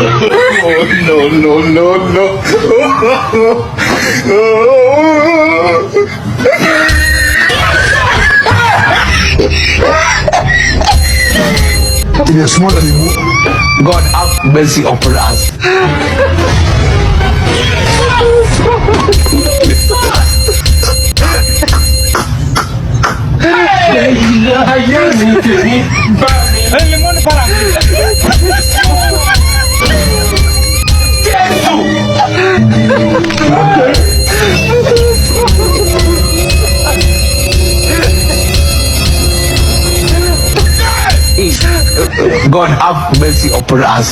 No, no, no, no. God have mercy upon us. God have mercy upon us.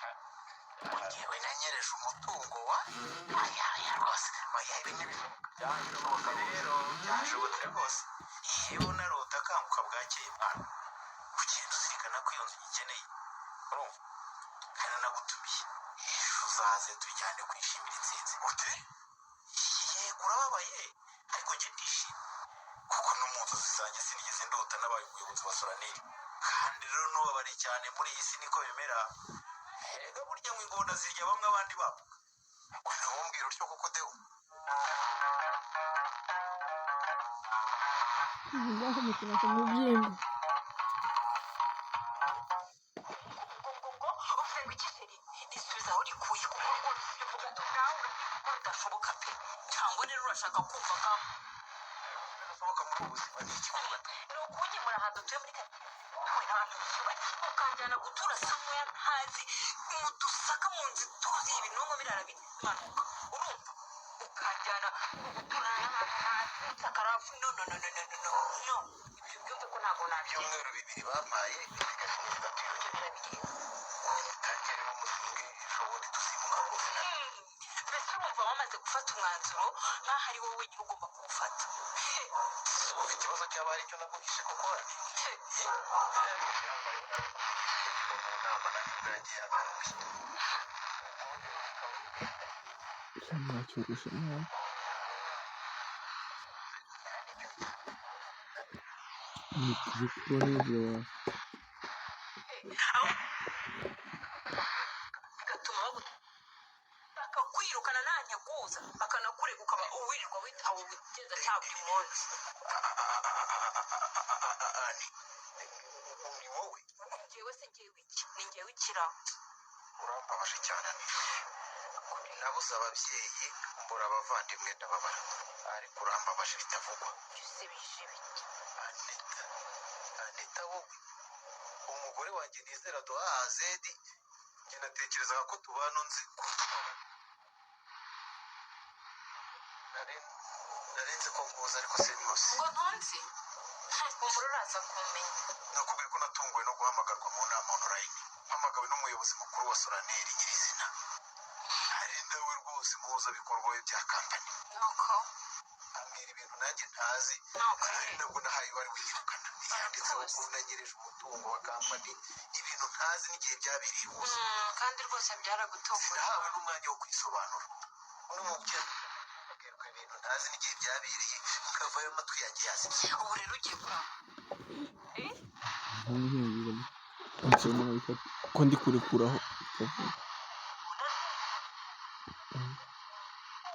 Ngewe nanyereje umutungo wa aya aya rwose, oya, ibi ntibishoboka. Byashoboka rero, byashobotse rwose. Yewe, unarota akanguka bwakeye mwana, ugenda uzirikana ko iyo nzu uyikeneye, urumva? Kandi nagutumiye ejo, uzaze tujyane kwishimira intsinzi. Uti yego, urababaye, ariko njye ndishimye kuko no mu nzozi zanjye sinigeze ndota nabaye umuyobozi wa Soraneri. Kandi rero ntubabare cyane, muri iyi si niko bimera. Erega burya ngo ingona zirya bamwe abandi bamuka. Ntumbwire utyo kuko Deo Bakamukina ku mubyimba. Ngo uvuze ngo iki, chéri? Risubiza aho rikuye, kuko rwose ibyo uvuga nawe ko bidashoboka pe. Cyangwa rero urashaka kumva ka Bidashoboka muri ubu buzima ni iki kuvuga? Ni ukunyimura ahantu dutuye muri karitsiye tuwe n'abantu biyubashye, ukanjyana gutura somewhere ntazi, mu dusaka, mu nzu ituzuye ibinonko birara bimanuka, urumva? Ukanjyana guturana n'abantu ntazi, sakarafu. No, no, no, no, no, no, no, no, ibyo byumve ko ntabwo nabyumva. Ibyumweru 2 bampaye bisigaje iminsi 3. Ibyo birabireba. Tangire n'umushinga, ejo bundi tuzimuka rwose. Mbese urumva wamaze gufata umwanzuro nk'aho ari wowe wenyine ugomba kuwufata? Ubu ikibazo cyaba ari icyo naguhishe kuko hari mu nama nanjye ubwanjye yatanguye. Mwacyoroshe mwana. Zikuronezewa. Bigatuma bakakwirukana nta nteguza, bakanakurega, ukaba uwirirwa witawe ubugenzacyaha buri munsi. Ani, ni wowe? Njyewe se? Njyewe iki? Ni njyewe ikira? Urambabaje cyane. Nabuze ababyeyi, mbura abavandimwe, ndababara, ariko urambabaje bitavugwa. Byose bije bite? Anita, Anita, wowe umugore wanjye nizera duha azedi, njye natekerezaga ko tubana unzi. Nari nzi ko nkuzi, ariko sinkuzi. Ngo ntunzi? Umura uraza kumenya. Nakubwiye ko natunguwe no guhamagarwa mu nama online, mpamagawe n'umuyobozi mukuru wa Soraneri nyirizina, ari nawe rwose muhuzabikorwa we bya kampani. Nuko? Ambwira ibintu nanjye ntazi. Nuko? Ari nabwo nahaye wari wiyirukana, yanditseho ko nanyereje umutungo wa kampani, ibintu ntazi n'igihe byabereye hose. Kandi rwose byaragutunguye. Sinahawe n'umwanya wo kwisobanura, n'umubyeyi abwirwa ibintu ntazi n'igihe byabereye, nkavayo amatwi yanjye yazibye. Ubu rero ugiye kuraba. Ko ndi kurekuraho bikavuga.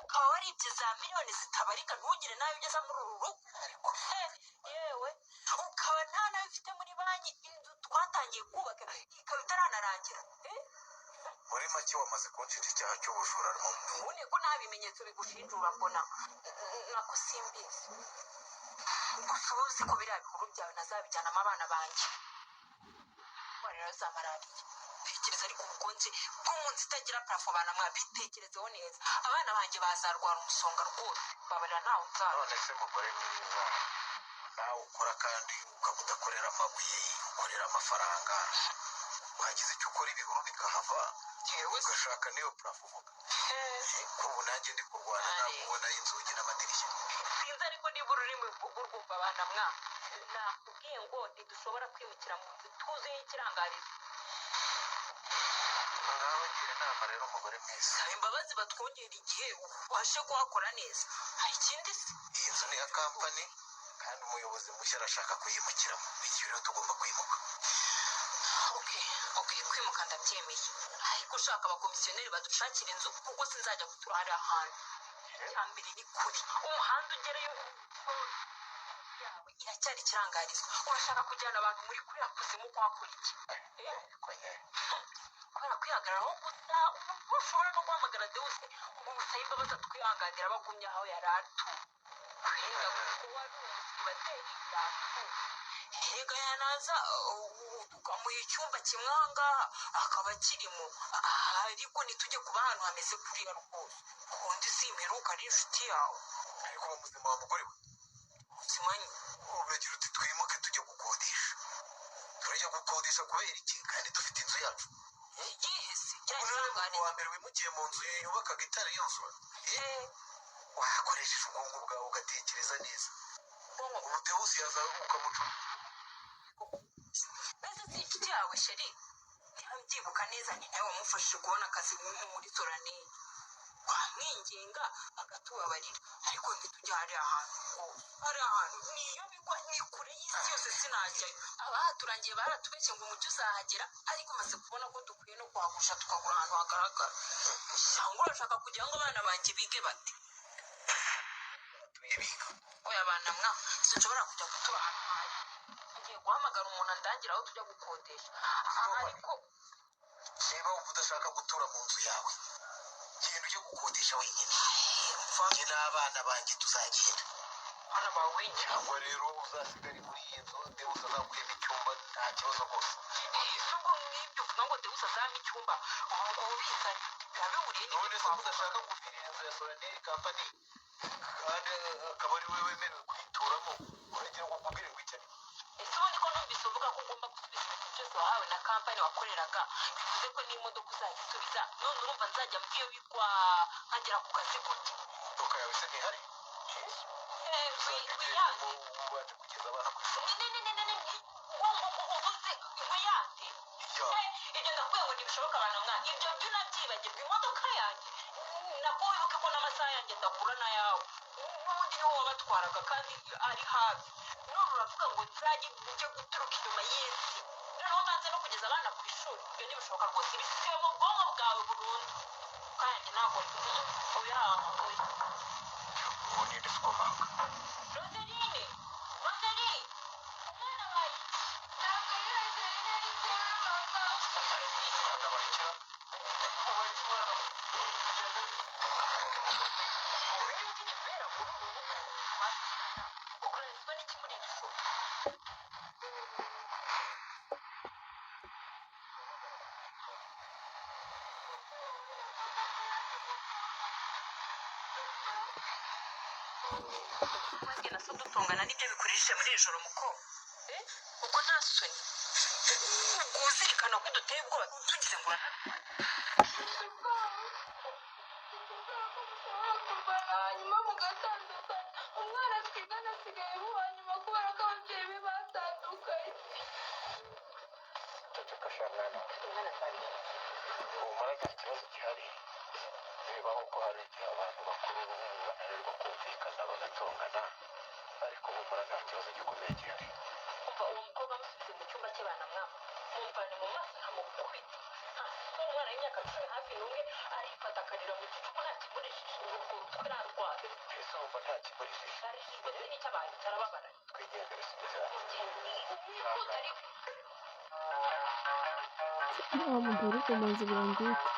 Ukaba waribye za miliyoni zitabarika, ntugire nayo ugeza muri uru rugo. Yewe, ukaba nta nayo ufite muri banki, inzu twatangiye kubaka ikaba itaranarangira. Muri make wamaze kunshinja icyaha cy'ubujura mu Ubone ko nta bimenyetso bigushinjura mbona, nako simbizi. Gusa uba uzi ko biriya bihuru byawe nazabijyanamo abana banjye rero za malariya. Tekereza ariko ubukonje bwo mu nzu itagira plafond, bana mwabitekerezeho neza, abana banjye bazarwara umusonga rwose. Babarira, ntawe nzara. None se mugore mwiza, nawe ukora kandi ukaba udakorera amabuye, ukorera amafaranga, wagize icyo ukora ibihuru bikahava, ugashaka n'iyo plafond uvuga? Ko ubu nanjye ndi kurwana nawe ubona inzugi n'amadirishya. Sinzi ariko niba ururimi mvuga urwumva. Abana mwa, nakubwiye ngo ntidushobora kwimukira mu nzu ituzuye y'ikirangarizwa. Ngaho ngira inama. Umva rero, umugore mwiza. Saba imbabazi batwongera igihe, ubashe kuhakora neza. Hari ikindi se? Iyi nzu ni iya kampani, kandi umuyobozi mushya arashaka kuyimukiramo. Igihe rero tugomba kwimuka. Okay, kwimuka ndabyemeye, ariko ushaka abakomisiyoneri badushakira inzu, kuko sinzajya gutura hariya hantu. Icya mbere ni kure, umuhanda ugereyo yawe iracyari ikirangarizwa. Urashaka kujyana abantu muri kuriya kuzimu kuhakora iki? Kubera kwihagararaho gusa. Ubu ushobora no guhamagara Dewusi ngo umusabe imbabazi, atwihanganira bagumye aho yari atuye. Kwiga kuko wari umusiribateri yatuye. Erega yanaza, tukamuha icyumba kimwe aha ngaha akaba akirimo. Ariko ntitujye kuba ahantu hameze kuriya rwose. Ubundi simperuka ari inshuti yawe. Ariko uba muzima wa mugore we? Ubuzima nyine. Uragira uti twimuke tujye gukodesha. Turajya gukodesha kubera iki kandi dufite inzu yacu? Yihese. Ubu niwe muntu wa mbere wimukiye mu nzu yubakaga itara yuzura. Wakoresheje ubwonko bwawe ugatekereza neza. Ubu Dewusi yaza ukamucura. Mbese si inshuti yawe, chéri? Niba mbyibuka neza, ni nawe wamufashije kubona akazi muri Soraneye. Wamwinginga akatubabarira, ariko ntitujya hariya hantu rwose. Hariya hantu niyo bigwa ni kure y'isi yose, sinajyayo. Abahaturangiye baratubeshye ngo umujyi uzahagera, ariko maze kubona ko dukwiye no kuhagusha tukagura ahantu hagaragara. Cyangwa urashaka kugira ngo abana banjye bige bate? Tuye biga. Oya bana mwa, sinshobora kujya gutura ahantu habi. Ngiye guhamagara umuntu andangira aho tujya gukodesha, ariko Niba wumva udashaka gutura mu nzu yawe, genda ujye gukodesha wenyine. Njye n'abana banjye tuzagenda. Abana bawe wenyine? Cyangwa rero uzasigare muri iyi nzu, Dewusi azaguhema icyumba, nta kibazo rwose. Ese ngo nk'ibyo uvuga ngo Dewusi azampa icyumba, ubu ubizanye biba bihuriye n'ibyo None se twavuga? udashaka kuvira inzu ya Soraneri kampani, kandi akaba ari we wemerewe kuyituramo, uragira ngo ukubwire ngo icyo? Ese ubundi ko numvise uvuga ko ugomba gusubiza ibintu byose wahawe na kampani wakoreraga, bivuze ko n'imodoka uzayisubiza? None urumva nzajya mbwiyo bigwa nkagera ku kazi gute? Imodoka yawe se ntihari? Eh, Uzajya wiyande. ugendamo ubanje kugeza abana ku ishuri. Ne ne ne ne ne, ngo uvuze wiyande? Iya. Ibyo ndakubwiye ngo ntibishoboka, abantu mwa, ibyo byo unabyibagirwa. Imodoka yanjye nako, wibuke ko n'amasaha yanjye ndakura n'ayawe, n'ubundi niwo wabatwaraga kandi ari hafi. None uravuga ngo nzajye njye guturuka inyuma y'isi, noneho mbanze no kugeza abana ku ishuri? Ibyo ntibishoboka rwose, bisibe mu bwonko bwawe burundu. Kandi ntabwo, oya, oya. Ubu ni ukomanga? Roseline, Roseline, umwana wawe. Umwana barekera. Uburyo bw'ibibera kuri uru rugo ukorezwa n'iki muri iri shuri? Wanjye na so dutongana, nibyo bikurijije muri iri joro, muko? Ubwo nta soni? Ubwo uzirikana ko duteye ubwoba, tugize ngo Ushobora kurwana hanyuma mugatandukana. Umwana twigana asigaye uwa nyuma kubera ko ababyeyi be batandukanye. Ceceka sha mwana we. Humura, nta kibazo gihari. Bibaho ko hari igihe abantu bakuru bananirwa kumvikana bagatongana, ariko humura, nta kibazo gikomeye gihari. Umva, uwo mukobwa amusubize mu cyumba cye. Bana mwa, mumvane mu maso ntamukubita. Nta umwana w'imyaka 11 arifata akarira mu gicuku nta kimurishije. Urwo rutwe narwaye. Ese wumva nta kimurishije? Arishijwe se n'icyabaye? Cyarababara. Twigendere, sibyo cyane. Wihuta ariko. Wa mugore ukomanza birangiye ute?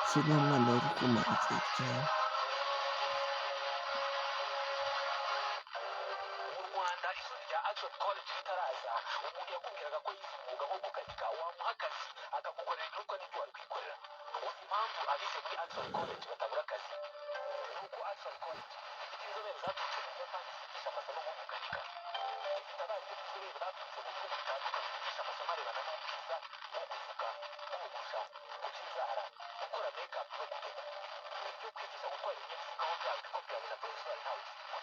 Se nta mwana wari kumara igihe cyane. Mu Rwanda, ishuri rya Action College ritaraza, umuntu yakubwiraga ko yize umwuga wo gukanika, wamuha akazi akagukorera ibirutwa n'ibyo wari kwikorera. Uzi impamvu abize muri Action College batabura akazi? Ni uko Action College ifite inzobere zaturutse mu Buyapani zigisha amasomo nko gukanika, ifite abarimu b'inzobere baturutse mu bihugu bitandukanye bigisha amasomo arebana n'ubwiza, nko gusuka, kogosha, guca inzara, gukora make-up no kudoda. Ibyo kwigisha gutwara ibinyabiziga aho byaba ibigo byawe na provisoire, ntawe usigwa.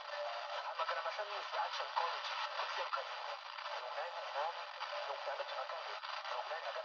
Hamagara amashami yose ya Action College kuri 0788 64 85.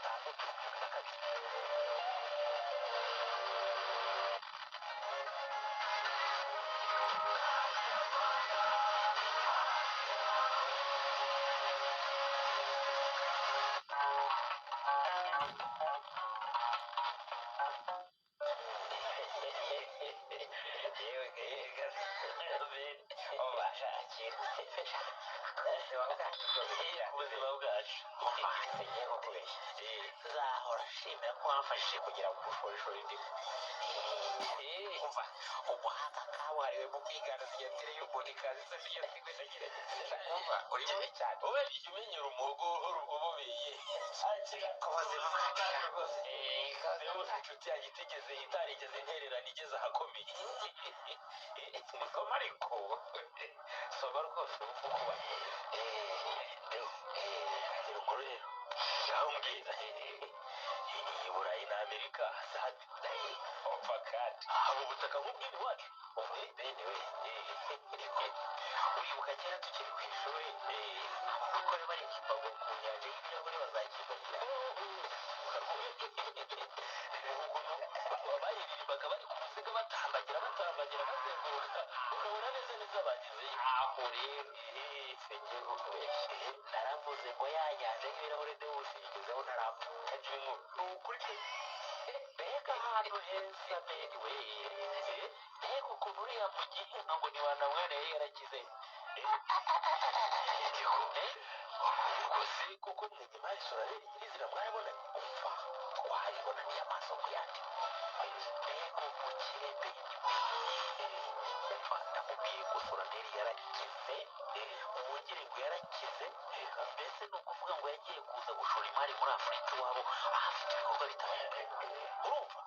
Ubuzima bwacu singiye kukubeshya, nzahora nshimira ko wamfashije kugira ngo ubushorishori ndimo. Umva, umuhanga kabuhariwe mu kwigana sinyatire y'umuntu ikaza isa n'iyo. Umva, uri mubi cyane. Wowe jya umenyera umuhogo ubobeye. Ku buzima bwacu Rwose rero inshuti yanjye itigeze itarigeze intererana igeze ahakomeye. Soma ariko, soma rwose ubu kuba ruguru rero ngaho mbwira. I Burayi na Amerika umva kandi haba ubutaka nk'ubw'ino iwacu. Bene we, uribuka kera tukiri ku ishuri, abakora baririmba ngo ku nyanja y'ibirahure bazakimbagira? Bayiririmbaga bari ku ruziga, batambagira batambagira bazenguruka, ukabona neza neza bagezeyo. Aho rero singiye kukubeshya, naravuze ngo ya nyanja y'ibirahure dewusi yigezeho ntarapfa. Tagira inkuru, ni ukuri pe. Mbega ahantu heza bene we! Mbega ukuntu uriya muginga ngo ni mwana yari yarakize! Ubwo se koko mwenye Sorareri nyirizina mwarabonanye? Umva, twaribonaniye amaso ku yandi. Mbega umukire bene we! Umva, ndamubwiye ngo Soraneri yarakize, wongere ngo yarakize. Mbese ni ukuvuga ngo yagiye kuza gushora imari muri Afurika iwabo, ahafite ibikorwa bitandukanye. Urumva,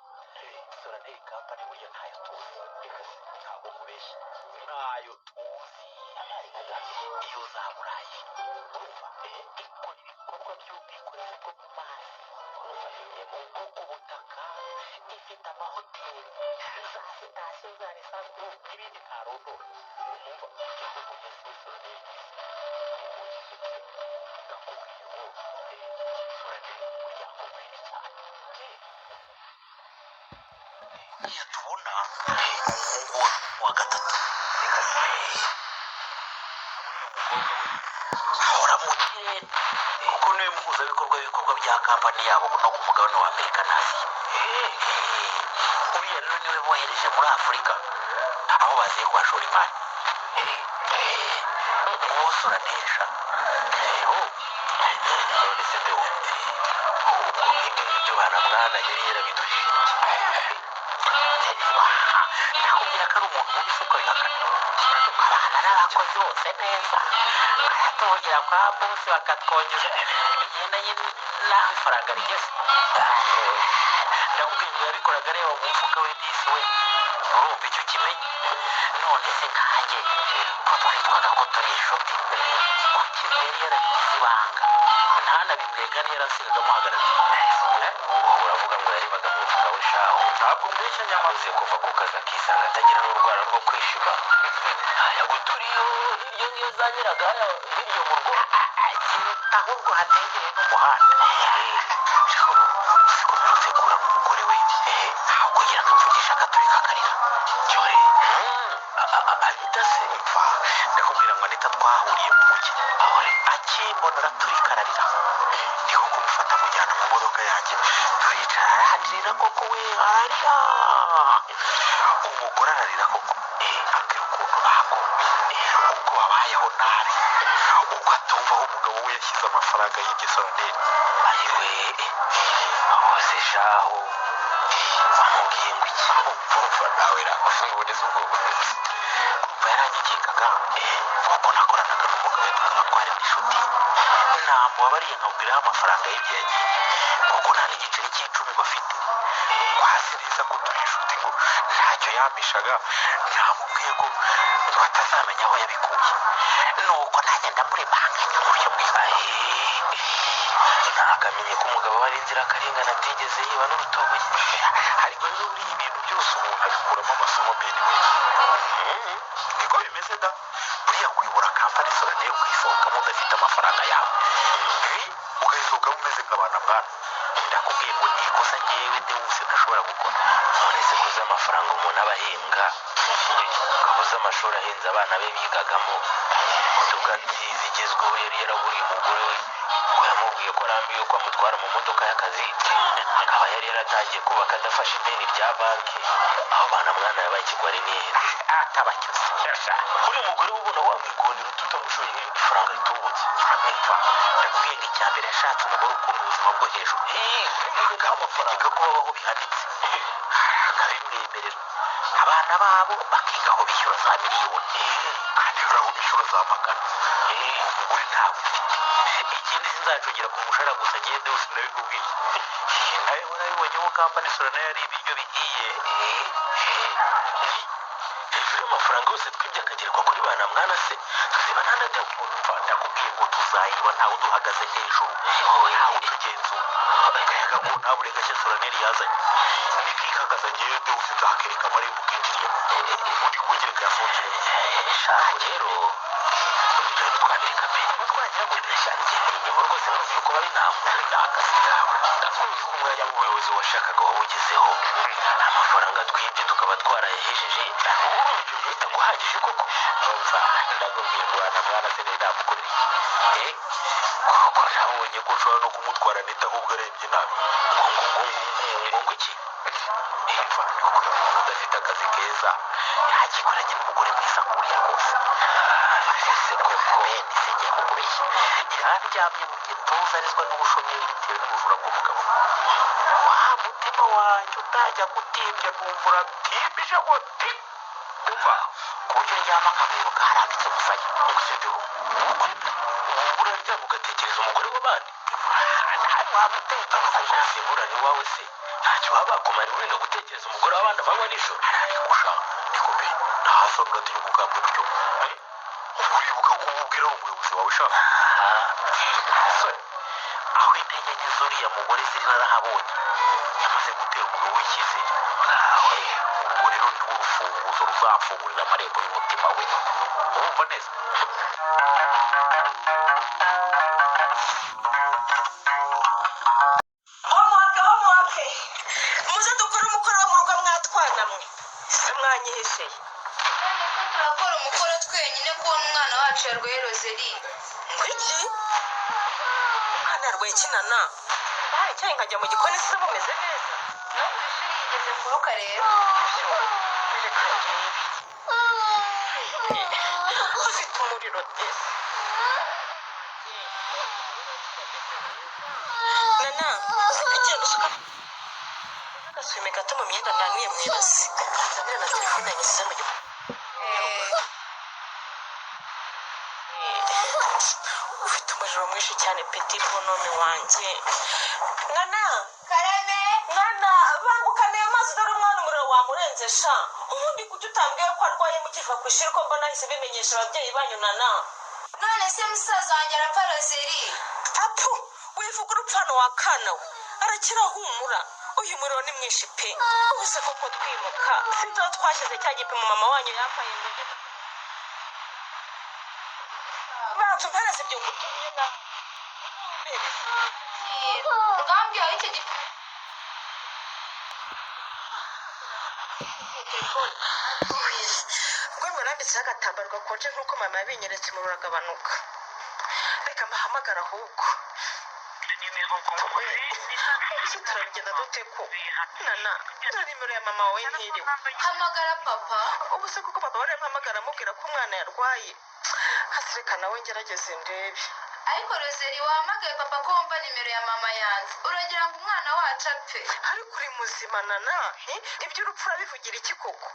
Soraneri company burya ntayo tuzi. Reka se. Ntabwo nkubeshya, ntayo tuzi. Iyo za Burayi, urumva, ikora ibikorwa by'ubwikorezi bwo mu mazi, urumva, bwo ku butaka, ifite amahoteli, za sitasiyo za lisansi n'ibindi ntarondora. Umva, ahubwo mbese Soraneri Ndakubwiye ngo Soraneri umuryango munini cyane. Iyo tubona umuhungu wa gatatu ahora mu kirere, kuko niwe muhuzabikorwa w'ibikorwa bya company yabo no ku mugabane wa Amerika na Aziya. Uriya rero niwe bohereje muri Afurika, aho baziye kuhashora imari. Nguwo Soranesha. None se Deo, ubwo nk'ibyo ngibyo bana mwana yari yarabiduhishe? Nakubwira ko ari umuntu mubi se ukabihakana? Abana n'abakozi bose neza, aratuvugira kwa bosi bakatwongeza bigendanye n'aho ifaranga rigeze. Ndakubwiye ngo yabikoraga areba mu mufuka we disi we. Urumva icyo ukimenye? None se nkanjye ko twitwaga ko turi inshuti, kuki yari yarabigize ibanga ntanabimbwiye kandi yarasigaga amuhagarariye? Uravuga ngo yarebaga mu mufuka we shaho? Ntabwo mbeshya nyamaze. Amaze kuva ku kazi akisanga atagira n'urwara rwo kwishima, yaguturiyeho hirya ngiyo za Nyiragaya hirya mu rugo. Kiruta ahubwo hategereye n'umuhanda. Ariko siko mperutse guhura n'umugore we, aho kugira ngo amvugishe agaturika akarira. Cyore Anita se? Mva, ndakubwira ngo Anita twahuriye mu mujyi, akimbona araturika ararira. Niko kumufata mujyana mu modoka yanjye, turicara, arandirira koko we, ararira. Umugore ararira koko, ambwira ukuntu bagowe, uko babayeho nabi, uko atumva aho umugabo we yashyize amafaranga y'ibyo Soraneri. Ayiwe, hose shaho amubwiye ngo iki? Urumva nawe uboneza ubwoko. Urumva yaranyigikaga kuko nakoranaga n'umugabo we, tukaba twari n'inshuti. Namubabariye nkabwiraho amafaranga y'ibyo yagiye, kuko nta n'igiceri cy'icumi bafite. Kwazi neza ko turi inshuti, ngo ntacyo yampishaga. Namubwiye ngo atazamenya aho yabikuye, nuko nanjye ndamuremanganya gutyo mwibaye. Ntakamenye ko umugabo we ari inzirakarengane, atigeze yiba n'urutoboye. Ariko rero buriya ibintu byose umuntu abikuramo amasomo bene we. Niko bimeze da. Buriya kuyobora company Soraneri ukayisohokamo udafite amafaranga yawe, ukayisohokamo umeze nk'abantu Bana mwana, ndakubwiye ngo ni ikosa ngewe Dewusi ntashobora gukora. None se kuzi amafaranga umuntu aba ahembwa, kabuze amashuri ahenze abana be bigagamo, imodoka nziza igezweho yari yaraguriye umugore we, ngo yamubwiye ko arambiwe ko amutwara mu modoka y'akazi, akaba yari yaratangiye kubaka adafashe ideni rya banki, aho bana mwana yabaye ikigwari neza Atabacyose. Uriya mugore we ubona wamwigondera tutamushoye ifaranga ritubutse. Umva, ndakubwiye ngo icya mbere yashatse umugore ukunda ubuzima bwo hejuru, akamutegeka ko babaho bihanitse, akabimwemerera. Abana babo bakiga aho bishyura za miliyoni kandi hari aho bishyura za magana. Umugore ntawe ufite. Ikindi, sinzacungira ku mushahara gusa. Agende wese, ndabikubwiye. Nawe warabibonye ko kampani sora nayo ari ibiryo bigiye. Hejuru y'amafaranga yose twibye akagerekwa kuri bana mwana se, tuziba nta na deo. Umva, ndakubwiye ngo tuzayiba ntawe uduhagaze hejuru, ntawe utugenzura. Akayaga ko ntabure gashya Soraneri yazanye nikikagaza, ngewe Dewusi nzakereka amarembo kinjiriyemo, ubundi kongere kayafungire. Shaka rero ibyo bintu twabireka pe. Twagira ngo njye ntinyeho rwose, numva uko babi ntabwo Ni akazi kawe. Ndakubwiye ko umwanya w'ubuyobozi washakaga wawugezeho, amafaranga twibye tukaba twarayahejeje. Urumva ibyo bintu bitaguhagije koko? Umva, ndakubwiye ngo wana mwana se nari namukorera iki? Eh, koko nabonye ko ushobora no kumutwara neta ahubwo arebye nabi. Ngo ngo ngo ngo ngo ngo iki? Umva, ndakubwira, umuntu udafite akazi keza yakikoranye n'umugore mwiza nk'uriya rwose. Ese koko? Bene singiye kukubeshya, yaryamye mu gituza arizwa n'ubushomeri bitewe n'ubujura bw'umugabo. Wa mutima wanjye utajya gutimbya, numva uratimbije ngo ti. Umva, ku buryo ndyama nkamwibuka harambitse umusaya. Gusa byo uraryama ugatekereza umugore w'abandi? Ntawe wamutekereza. Abakobwa basimburana iwawe se ntacyo baba bakumara urinda gutekereza umugore w'abandi amanywa nijoro? Ariko sha, niko pe, nta soni uratinya umukambwe gutyo? Eh? Ubwo uribuka ko umubwira ari umuyobozi wawe sha? Soni, aho intege nke z'uriya mugore ziri narahabonye. Yamaze gutera umugabo w'icyizere. Urwo rero ni rwo rufunguzo ruzamfungurira amarembo y'umutima we. Urumva neza? Homework, homework, muze dukore umukoro wo mu rugo. Mwatwana mwe se mwanyihisheye? None ko turakora umukoro twenyine kubona umwana wacu yarwaye, Roseli? Ngo iki? Umwana yarwaye kinana icyayi nkajya mu gikoni se bumeze neza? No ku ishuri yigeze kuruka rero. Ibyo reka ndebe. Afite umuriro desi. Nana, genda usuka agasume gato mu myenda nanuye mu ibasi, nzanira na telefone yanjye nsize mu gikoni. Ufite umuriro mwinshi cyane, petit bonhomme wanjye. Nana! Karame. Nana, bangukana ayo mazi, dore umwana umuriro wamurenze sha. Ubundi kuki utambwiye ko arwaye mukiva ku ishuri, ko mbona nahise bimenyesha ababyeyi banyu, Nana? None se musaza wanjye arapfa, Roseli? Apu, wivuga urupfano wa kana we, arakira, humura. Uyu muriro ni mwinshi pe. Ubu se koko twimuka, sinzi aho twashyize cya gipimo mama wanyu yampaye ngo njye banza umpereze ibyo ngutumye na mpereze. Ngambwiye aho icyo gipimo. Telefone ubwo murambitseho agatambaro gakonje nk'uko mama yabinyeretse, umuriro uragabanuka. Reka mbahamagara ahubwo. Ese turabigenda dute ko Nana, dore nimero ya mama wawe ntiriwe? Hamagara papa. Ubu se kuko papa wari yamuhamagara amubwira ko umwana yarwaye? Hasi reka nawe ngerageze ndebe. Ariko Roseli, wahamagaye papa ko wumva nimero ya mama yanze? Uragira ngo umwana wacu apfe? Ariko uri muzima Nana? Iby'urupfu urabivugira iki koko?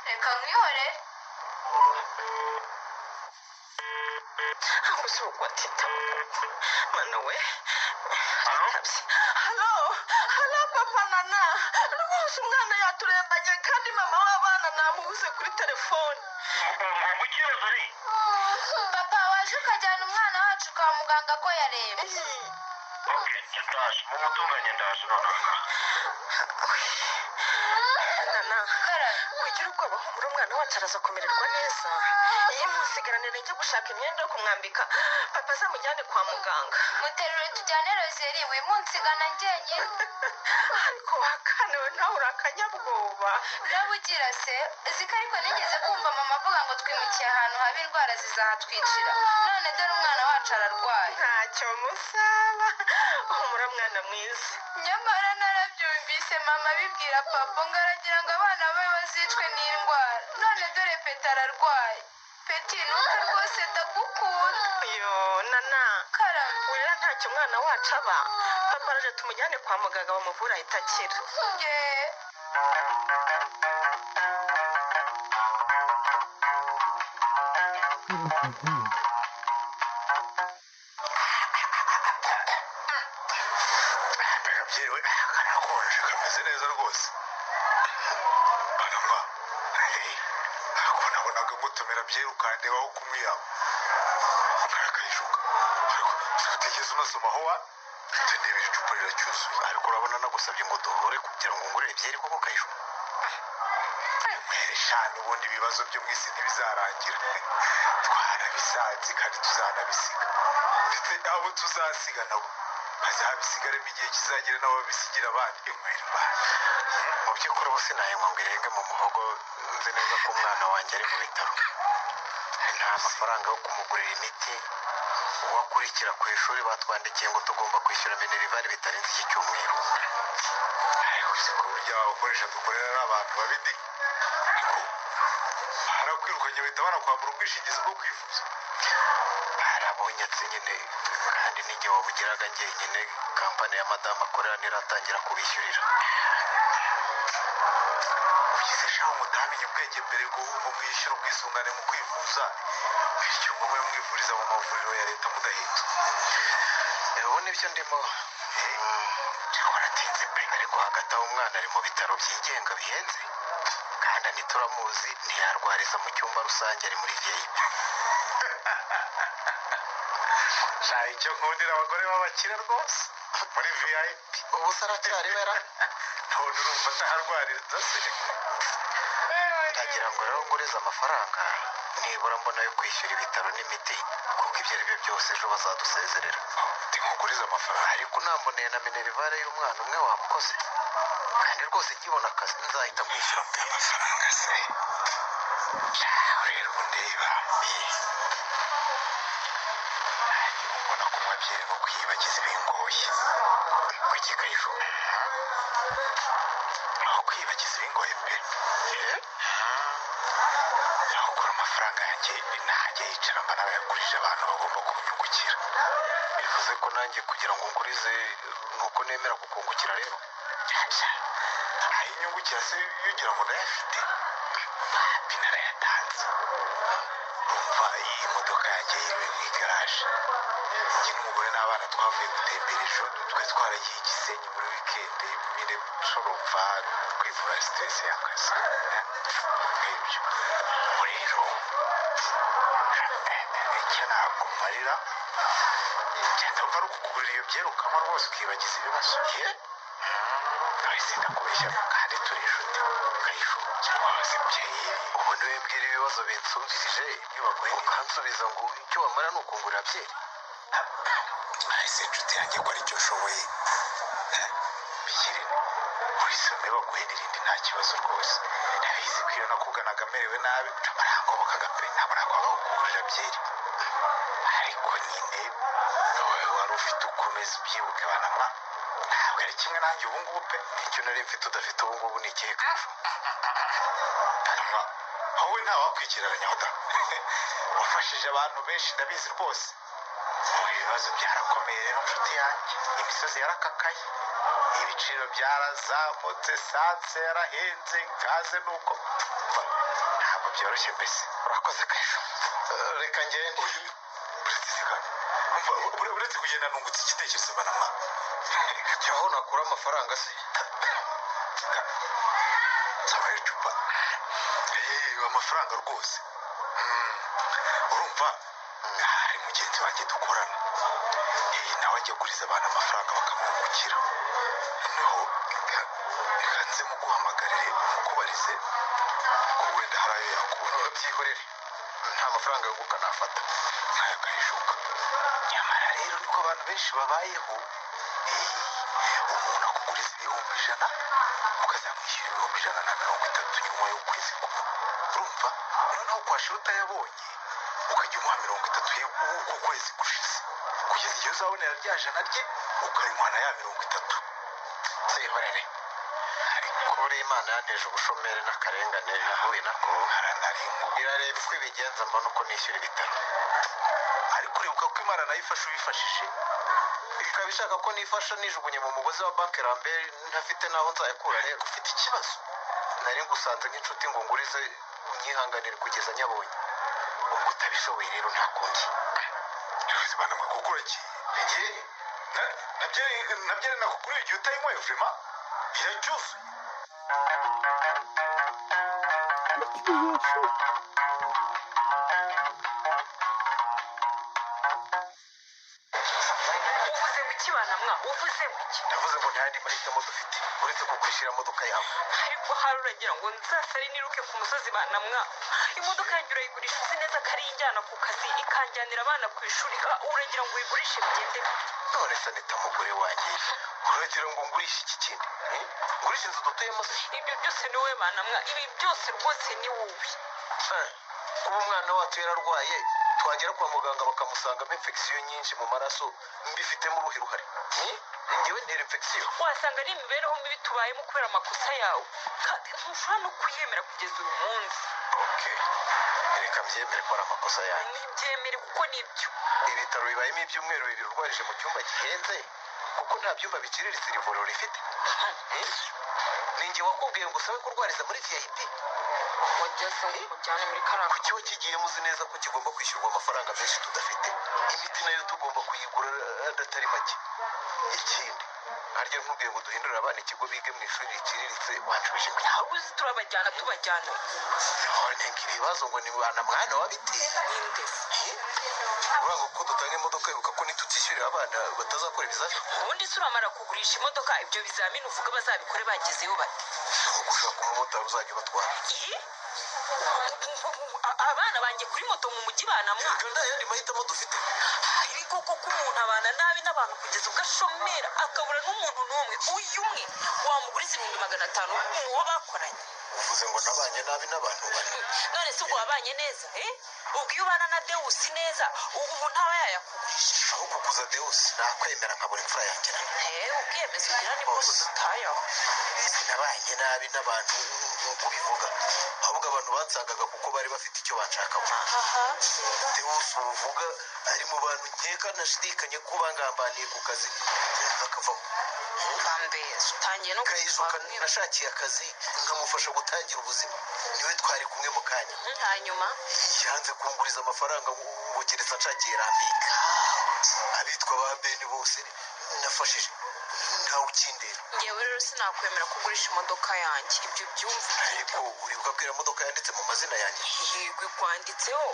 Reka nkwihorere. Ntabwo si ubwo atitaba koko. Mana we, aritabye. Halo, halo papa. Nana rwose umwana yaturembanye, kandi mama w'abana namubuze kuri telefone. Papa, waje ukajyana umwana wacu kwa muganga ko yarembye? Ndaje mumutunganye, ndaje nonaha. Nana. Wigira ubwoba, humura, umwana wacu araza kumererwa neza. Iyo musigaranire njye gushaka imyenda yo kumwambika, papa azamujyane kwa muganga. Muterure tujyane Rozeri, wimunsigana njyenyine. Ariko wakana we, nawe uri akanyabwoba. Urabugira se ziko, ariko nigeze kumva mama avuga ngo twimukiye ahantu haba indwara zizahatwicira, none dore umwana wacu ararwaye. Ntacyo musaba, humura mwana mwiza. Nyamara narabyumvise mama abibwira papa ngo aragira ngo abana be bazicwe n'indwara, none dore Peta ararwaye. Peti, ntuke rwose, ndagukunda. Yo nana. Karame. Wirira, ntacyo umwana wacu aba. Papa araje tumujyane kwa muganga bamuvura ahita akira. Ye. Mbega byewe, karakonje, kameze neza rwose. Banamwa, ariko nabonaga ngutumira byeri ukandebaho kumwiyaho akayishuka, ariko utigeze unasomaho wa ndeba icupa riracyuzuye. Ariko urabona nagusabye ngo duhure kugira ngo ngurire byeri koko ukayishuka. Mwere shana, ubundi ibibazo byo mu isi ntibizarangira. Twarabisanze kandi tuzanabisiga, ndetse n'abo tuzasiga nabo bazabisigaremo, igihe kizagera nabo babisigira abandi. Mwere bana. Mu by'ukuri ubu sinayinywa ngo irenge mu muhogo, nzi neza ko umwana wanjye ari mu bitaro, nta mafaranga yo kumugurira imiti. Uwakurikira ku ishuri batwandikiye ngo tugomba kwishyura minerval bitarenze iki cyumweru. Ariko uzi ko burya abakoresha dukorera ari abantu babi di? Ariko barakwirukanye bahita banakwambura ubwishingizi bwo kwivuza. Barabonyatse nyine, kandi n'igihe wabugiraga njyenyine, kampani ya madamu akorera ntiratangira kubishyurira. Ugize shaho mutamenye ubwenge mbere ngo mwishyure ubwisungane mu kwivuza, bityo ngo mube mwivuriza mu mavuriro ya leta mudahenzwe. Ubu nibyo ndimo. Waratinze pe, ariko hagati aho umwana ari mu bitaro byigenga bihenze, kandi ntituramuzi, ntiyarwariza mu cyumba rusange, ari muri VIP. Sha, icyo nkundira abagore b'abakire rwose, muri VIP. Ubu se aracyari wera? None urumva ataharwaririza se? Ndagira ngo rero ngurize amafaranga nibura mbona yo kwishyura ibitaro n'imiti, kuko ibyo ari byo byose ejo bazadusezerera. Nkugurize amafaranga? Ariko unamboneye na minerval y'umwana umwe waba ukoze, kandi rwose nkibona akazi nzahita mwishyura pe. Amafaranga se? Shaho rero ndeba nanjye ubu mbona kunywa byeri no kwiyibagiza ibingoye. Kuki kayishu? Aho kwiyibagiza ibingoye pe, aho kura amafaranga yanjye najya yicara mba narayagurije abantu bagomba kunyungukira. Bivuze ko nanjye kugira ngo ngurize nuko nemera kukungukira rero? Ayo inyungukira se iyo ugira ngo ndayafite? Papi, narayatanze. Urumva iyi modoka yanjye yiriwe mu igaraje. Njye n'umugore n'abana twavuye gutembera ejo, twe twaragiye i Gisenyi muri wikendi nyine, turumva kwivura stress y'akazi nk'ibyo. Ubu rero icyo nakumarira ndumva ari ukukugurira iyo byeri ukanywa rwose ukibagiza ibibazo. Ye. Nahise ndakubeshya kandi turi inshuti? Kayishu. Rwose byeri. Ubu niwe mbwira ibibazo binsumvirije, ukansubiza ngo icyo wamara ni ukungurira byeri? Nahise inshuti yanjye ko aricyo nshoboye. Bishyire urisome baguhe n'irindi, nta kibazo rwose. Ndabizi ko iyo nakuganaga amerewe nabi barangobokaga pe, ntabwo nakwanga kukugurira byeri, ariko nyine wowe wari ufite ukomeza ubyibuke banamwa, ntabwo ari kimwe nanjye ubu ngubu pe. Icyo nari mfite udafite ubu ngubu ni ikihe Kayishu? Banamwa, wowe ntawakwigereranya da, wafashije abantu benshi, ndabizi rwose. Ubu ibibazo byarakomeye rero nshuti yanjye, imisozi yarakakaye, ibiciro byarazamutse, esanse yarahenze, gaze nuko ntabwo byoroshye mbese. Urakoze Kayishu. Reka ngende. Uretse se kandi, umva, uretse kugenda nungutse igitekerezo banamwa. Aho nakura amafaranga se? Nsaba icupa. Amafaranga rwose. Urumva hari mugenzi wanjye dukorana, nawe ajya aguriza abantu amafaranga bakamwungukira. Noneho reka nze muguhamagarire mukubarize. Nkwibarize ko wenda hari ayo yakubona. Byihorere, nta mafaranga yo guka nafata ntayo kahishuka. Nyamara rero niko abantu benshi babayeho. Umuntu akuguriza 100,000, ukazamwishyura 130,000 nyuma y'ukwezi kumwe. Urumva noneho kwashira utayabonye, ukajya umuha 30 y'uko kwezi gushize, kugeza igihe uzabonera rya 100 rye, ukayimuha na ya 30. Zihorere, ariko buriya Imana yanteje ubushomeri n'akarengane nahuye nako, irareba uko ibigenza mbona uko nishyura ibitaro. Ariko uribuka ko Imana nayo ifasha ubifashije, ikaba ishaka ko nifasha nijugunye mu mugozi wa banki Rambert, ntafite n'aho nzayakura. Rero ufite ikibazo. Nari ngusanze nk'inshuti ngo ngurize, unyihanganire kugeza nyabonye. Ubwo utabishoboye rero nta kundi. Banamwe kuko uragiye nabyari nakuguriye igihe utayinyweye, vraiment iracyuzuye. Uvuze ngo iki banamwa? Uvuze ngo iki? Ndavuze ngo nta yandi mahitamo dufite uretse kugurisha iriya modoka yawe. Ariko hari uragira ngo nzasare niruke ku musozi banamwa? Imodoka yanjye urayigurisha uzi neza ko ari ijyana ku kazi, ikanjyanira abana ku ishuri. Uragira ngo uyigurishe bigende gute? None se Anita, mugore wanjye, uragira ngo ngurishe iki kindi? Ngurishe inzu dutuyemo se? Ibyo byose ni wowe banamwa, ibi byose rwose ni wowe. Kuba umwana wacu yararwaye, twagera kwa muganga bakamusangamo infection nyinshi mu maraso, mbifitemo uruhe ruhare? Njyewe ntera infection? Wasanga ari imibereho mibi tubayemo kubera amakosa yawe, kandi ntushobora no kuyemera kugeza uyu munsi. Okay, reka mbyemere ko ari amakosa yanjye. Nibyemere kuko nibyo. Ibitaro bibayemo ibyumweru 2 urwarije mu cyumba gihenze kuko nta byumba biciriritse iri vuriro rifite. Ni njye wakubwiye ngo usabe kurwariza muri VIP? Wageze ngo umujyane muri kariya. Ku kigo kigiyemo uzi neza ko kigomba kwishyurwa amafaranga menshi tudafite, imiti nayo tugomba kuyigura adatari make. Ikindi, harya nkubwiye ngo duhindurire abana ikigo bige mu ishuri riciriritse, wanshubije ngo Ahubwo uzi turabajyana, tubajyana. None ngo ibibazo ngo ni bana mwana wabiteye. Ninde? Uranga ko dutanga imodoka, ibuka ko nitutishyurira abana batazakora ibizamini. Ubundi se uramara kugurisha imodoka, ibyo bizamini uvuga bazabikore bagezeyo bate? Gushaka umumotari uzajya ubatwara. Abana banjye kuri moto mu mujyi banamwa? Reka, nta yandi mahitamo dufite. Ariko koko umuntu abana nabi n'abantu kugeza ubwo ashomera, akabura n'umuntu n'umwe, uyu umwe wamuguriza 500,000 uwo bakoranye. Uvuze ngo nabanye nabi n'abantu bane? None se ubwo wabanye neza? Ubwo iyo ubana na Dewusi neza, ubu ntaba yayakugurisha? Aho kuguza Dewusi nakwemera nkabura imfura yanjye. Ubwiyemezi ugira nibwo budutayeho. Sinabanye nabi n'abantu nk'uko ubivuga, ahubwo abantu bansangaga kuko bari bafite icyo banshakaho. Dewusi uvuga ari mu bantu nkeka nashidikanye ko bangambaniye ku kazi akavamo. Mbese utangiye no Kayizuka nashakiye akazi nkamufasha gutangira ubuzima, niwe twari kumwe mu kanya. Hanyuma? Yanze kunguriza amafaranga ngo keretse anshakiye Rambika. Abitwa ba Beni bose nafashije, ntawe ukindera. Ngewe rero sinakwemera kugurisha imodoka yanjye, ibyo byumva. Ariko uribuka ko iriya modoka yanditse mu mazina yanjye? Yego, ikwanditseho,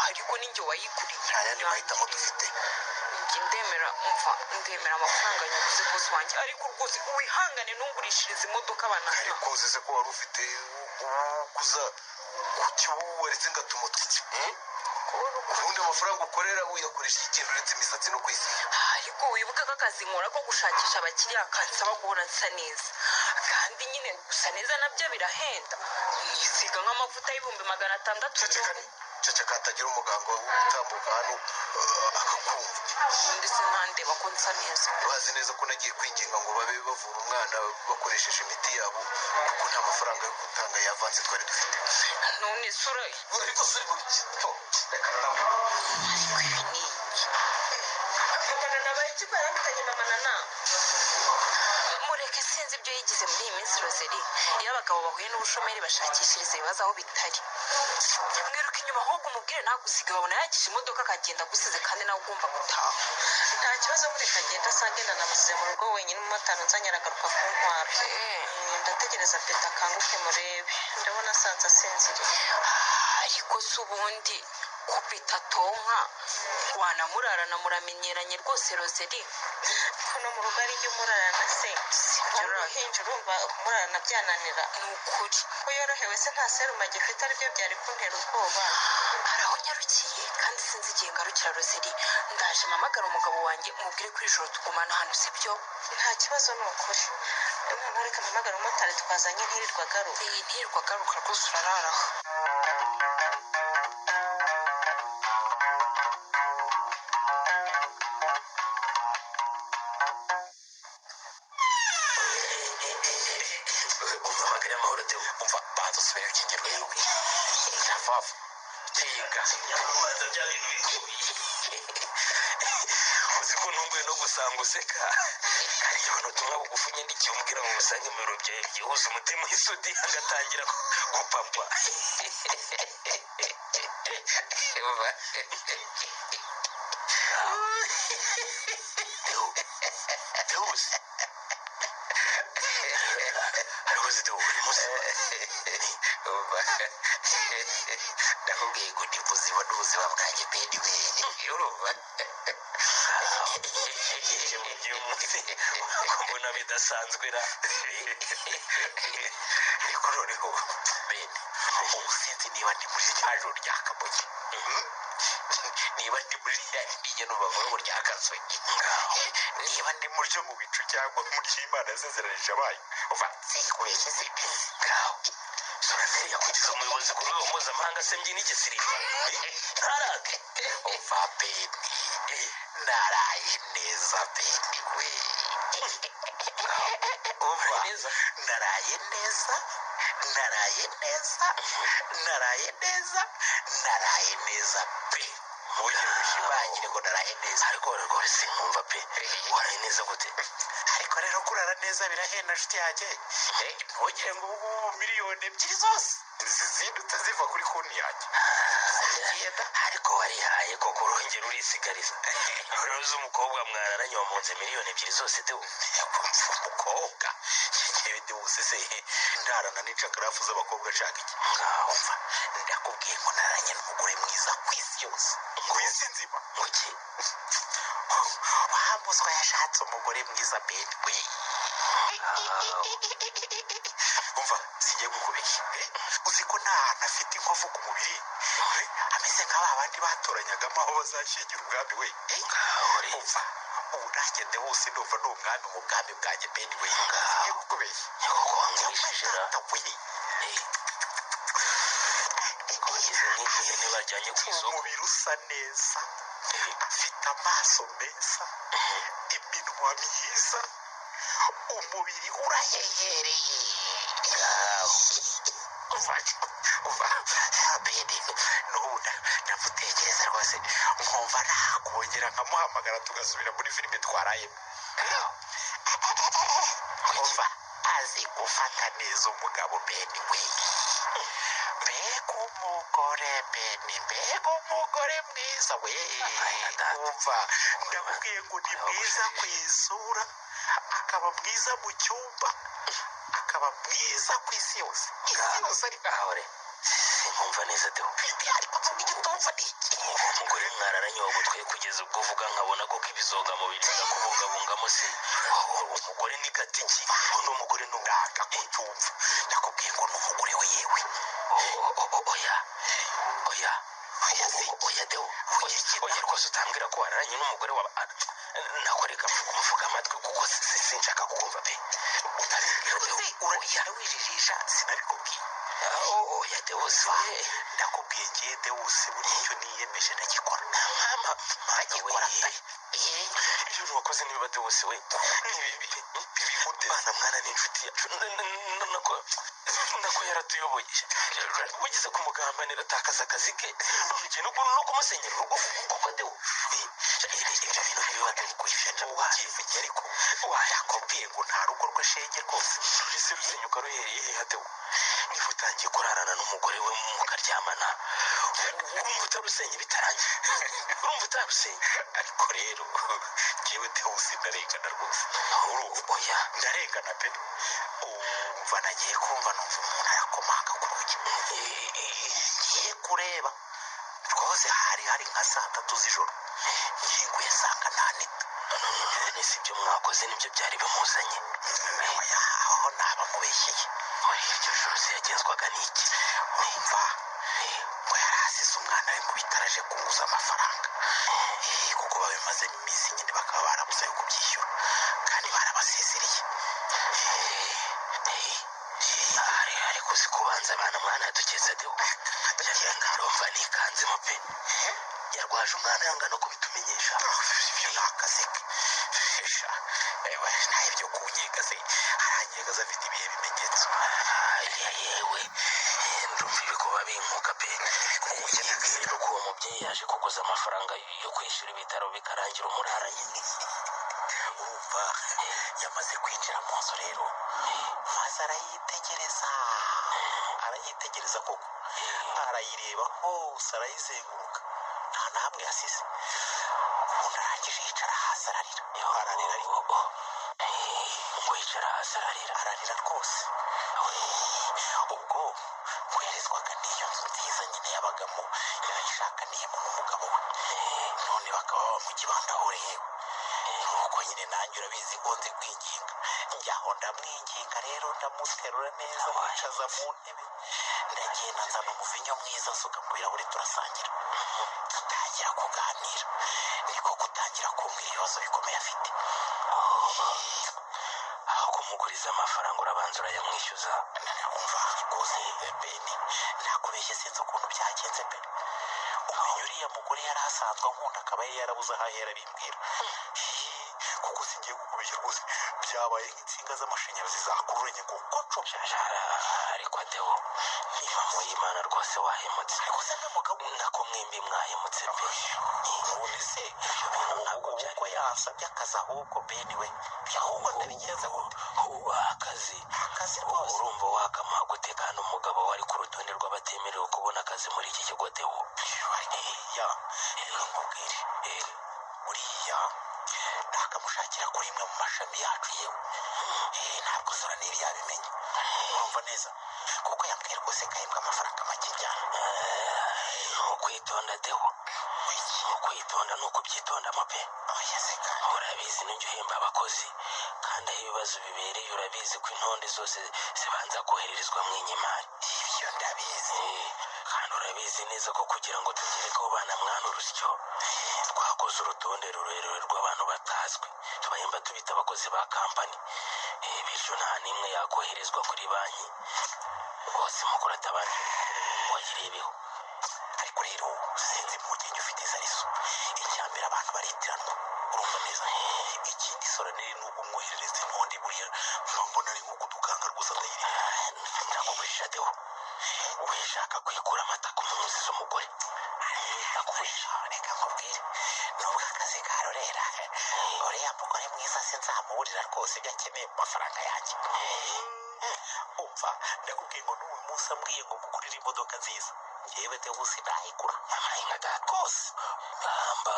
ariko ninjye wayiguriye. Nta yandi mahitamo dufite. Njye ndemera, umva, ndemera amafaranga nyaguze rwose wanjye, ariko rwose wihangane ntungurishirize imodoka abana. Ariko uzize ko wari ufite uguza, kuki waretse ngatuma utike? Ubundi amafaranga ukorera uyakoresha ikintu uretse imisatsi no kwisiga? Ariko wibuke ko akazi nkora ko gushakisha abakiriya kansaba guhora nsa neza, kandi nyine gusa neza nabyo birahenda. Nisiga nk'amavuta y'600,000. Ceceka, ceceka, hatagira umuganga utambuka hano akakumva. Ndetse ntandeba ko nsa neza. Bazi neza ko nagiye kwinginga ngo babe bavura umwana bakoresheje imiti yabo, kuko nta mafaranga yo gutanga yavanze twari dufite. None sura. Ariko suri mu biki? Reka nawe. Ariko ibi ni iki? Papa na nabaye iki ko yarambitanye mama na na? Mureke, sinzi ibyo yigize muri iyi minsi Roseli. Iyo abagabo bahuye n'ubushomeri bashakishiriza ibibazo aho bitari. Mwiruka inyuma ahubwo umubwire ntagusiga, wabona yakishe imodoka akagenda agusize kandi nawe ugomba gutaha. Nta kibazo, mureka agenda asange nanamusize mu rugo wenyine, umumotari unzanye aragaruka kuntwara. Ndategereza Peta akanguke murebe, ndabona asanze asinziriye. Ariko se ubundi ko Peta atonka, wanamurarana muramenyeranye rwose Roseli. Ko no mu rugo ari njye umurarana se? Ari uruhinja, urumva kumurarana byananira? Ni ukuri. Ko yorohewe se, nta serumu agifite, aribyo byari kuntera ubwoba. Hari aho nyarukiye kandi sinzi igihe ngarukira. Roseli, ndaje mpamagara umugabo wanjye umubwire ko iri joro tugumana hano, sibyo? Nta kibazo, ni ukuri. Noneho reka mpamagara umumotari twazanye, ntirirwa agaruka. Iyi ntirirwa agaruka rwose, urararaho. Umpamagare amahoro, Teo. Umva, banza usubire ukingirwe yawe shavavu tinga. Banza bya bintu bikubiye. Uzi ko ntunguye no gusanga useka? Hari igihe ubutumwa bugufi unyandikiye umbwira ngo musange mu biro byawe byihuse, umutima isudi agatangira gupapa. Teo, Teus, ariko uzi Teo, uri muzima? Umva, ndakubwiye ngo ndi muzima n'ubuzima bwanjye beni we, urumva? Ibyishimo by'umunsi ko mbona bidasanzwe ra? Ariko noneho bene ubu sinzi niba ndi muri rya joro rya Kamonyi, niba ndi muri rya rindi bavuga ngo rya Kasogi, niba ndi muri ryo mu bicu cyangwa muri ry'Imana yasezeranije abayo. Uva, sikubeshye, simbizi. Ngaho Sorateri yakugize umuyobozi ku rwego mpuzamahanga se mbyina igisirimu ntarake? Umva beni, naraye neza beni we. Umva, neza. Naraye neza, naraye neza, naraye neza, naraye neza pe. Wongere ushimangire ngo naraye neza. Ariko rwose sinkumva pe, waraye neza gute? Ariko rero kurara neza birahenda nshuti yanjye. Ntugire ngo ubu ngubu 2 miliyoni zose zizindutse ziva kuri konti yanjye zagiye da. Ariko warihaye koko, urongera urisigariza. Uruzi umukobwa mwararanye wamunze 2 miliyoni zose, Teo? Kumva, umukobwa ngewe Dewusi se ndarana n'inshakarafu z'abakobwa nshaka iki? Ngaho. Umva, ndakubwiye ngo nararanye n'umugore mwiza ku isi yose, ku isi nzima. Kuki? Wa muswa yashatse umugore mwiza beni we. Umva, singiye kukubeshya. Uzi ko nta hantu afite inkovu ku mubiri? Ameze nka ba bandi batoranyagamo aho bazashyingira ubwami we. Ngaho re. Umva, ubu nanjye Dewusi ndumva ni umwami mu bwami bwanjye beni we, singiye kukubeshya. Koko wangurishije ra. Data we. Wagize nk'ihene bajyanye ku isoko. Umubiri usa neza, afite amaso meza, iminwa myiza, umubiri urahehereye. Umva, umva beni, n'ubu ndamutekereza rwose nkumva nakongera nkamuhamagara tugasubira muri filime twarayemo. Umva, azi gufata neza umugabo beni we. Mbega umugore beni, mbega umugore mwiza we! Umva, ndakubwiye ngo ni mwiza ku isura, akaba mwiza mu cyumba, akaba mwiza ku isi yose, isi yose ariko. Ngaho re, sinkumva neza, Teo. Ariko mvuga icyo utumva ni iki? Umugore mwararanye wagutwaye kugeza ubwo uvuga nkabona koko ibizoga mubiri birakubungabungamo se, umugore ni gatiki uno mugore ni Ndanga kucyumva, ndakubwiye ngo ni umugore we yewe. Oya, oya. Oya se? Oya Deo, oya, oya rwose, utambwira ko wararanye n'umugore wa nakoreka kumufuka amatwi kuko sinshaka kukumva pe, utabimbwira Deo. Uzi uragenda wijijisha, sinabikubwiye. Oya Deo, si we. Ndakubwiye ngiye Dewusi, buriya icyo niyemeje ndagikora. Mama Ndagikora we. pe. Ibyo bintu wakoze nibiba Dewusi we, ni bibi. Gute? Bana mwana ni inshuti yacu, nako yaratuyoboye, wigeze kumugambanira atakaza akazi ke, none ugiye no kumusenyera urugo kuko Deo, ibyo bintu ntibiba Deo. Ibyo ubyivuge, ariko ndakubwiye ngo nta rugo rwe shenge rwose. None se rusenyuka ruhereye hehe, Deo? Niba utangiye kurarana n'umugore we mukaryamana, urumva utarusenya bitarangiye? Urumva utarusenya? Ariko rero njyewe Dewusi ndarengana rwose, urumva? Oya. Ndarengana pe. Umva, nagiye kumva numva umuntu arakomanga ku rugi. Ngiye kureba rwose hari nka saa 3 z'ijoro, nkinguye nsanga nta Nita. None si ibyo mwakoze nibyo byari bimuzanye? Oya, aho naba mubeshyeye. Muri iryo joro se yagenzwaga n'iki? Urumva, ngo yari asize umwana we mu bitaro aje kunguza amafaranga. Kuko babimazemo iminsi nyine bakaba barabuze ayo kubyishyura kandi barabasezereye. Ariko uzi kubanza abana mwana yaduketse deho, ndumva nikanzemo pe. Yarwaje umwana yanga no kubitumenyesha. Ibyo ni akazi ke. Sha, ewe, nta ibyo kunkeka se, aranyega afite ibihe bimenyetso? Yewe, ndumva ibikuba binkuka pe. Rero ko uwo mubyeyi yaje kuguza amafaranga yo kwishyura ibitaro bikarangira umuraranye. Urumva, yamaze kwinjira mu nzu rero, maze arayitegereza, arayitegereza koko, arayireba hose, arayizenguruka, nta na hamwe yasize. Ubundi arangije yicara hasi ararira, ararira ariko. Ngo yicara hasi ararira? Ararira rwose. Ubwo ngo yarezwaga n'iyo nzu nziza nyine yabagamo, yarayishakaniyemo n'umugabo we, none bakaba bamukibandaho rero. Nuko nyine nanjye urabizi ko nzi kwinginga, njyaho ndamwinginga rero, ndamuterura neza, mwicaza mu ntebe, ndagenda nzana umuvinyo mwiza nsuka mu birahuri, turasangira, dutangira kuganira. Niko gutangira kumbwira ibibazo bikomeye afite. Aho kumuguriza amafaranga urabanza urayamwishyuza? Umva rwose Beni, nakubeshye, sinzi ukuntu byagenze pe. Umenya uriya mugore yari asanzwe ankunda, akaba yari yarabuze aho ahera bimbwira. Kuko singiye kukubeshya rwose, byabaye nk'insinga z'amashanyarazi zakururanye ngo koco. Ariko adewo, niba muyimana rwose wahemutse. Ariko se n'umugabo Nako mwembi mwahemutse pe. None se Ibyo bintu ntabwo byari uko yansabye akazi ahubwo Beni we, ahubwo ndabigenza gute? Akazi? Akazi rwose. Urumva wakamuha gute kandi umugabo wari ku rutonde rw'abatemerewe kubona akazi muri iki kigo, Dewo? Ariko buriya reka nkubwire, buriya nakamushakira kuri imwe mu mashami yacu yewe. Ntabwo Soraniri yabimenya, urumva neza, kuko yambwiye rwose ko ahembwa amafaranga make cyane. Ni ukwitonda Dewo, ni ukwitonda, ni ukubyitondamo pe. Oya se kandi. Urabizi n'ujya uhemba abakozi, kandi aho ibibazo bibereye urabizi ko intonde zose zibanza kohererezwa mu inyemari. Ibyo ndabizi. Kandi urabizi neza ko kugira ngo tugere ku bana mwana urusyo, twakoze urutonde rurerure rw'abantu batazwi tubahemba tubita abakozi ba kampani. Bityo nta n'imwe yakoherezwa kuri banki rwose mukuru atabanje ngo ayirebeho. Ariko rero sinzi impungenge ufite zarizo. Icya mbere, abantu baritiranwa, urumva neza. Ikindi, Soraneri ni ukumwoherereza intonde, buriya mba mbona ari nko kudukanga rwose atayireba. Ndakubujije Dewo, wishaka kwikura amata ku muzi z'umugore, ndakubujije. Reka nkubwire, nubwo akazi karorera, uriya mugore mwiza sinzamuburira rwose ibyo akeneye mu mafaranga yanjye. Umva, ndakubwiye ngo n'uyu munsi ambwiye ngo mugurire imodoka nziza, yewe Dewo, sinayigura. Amahinga data. Rwose. Bamba,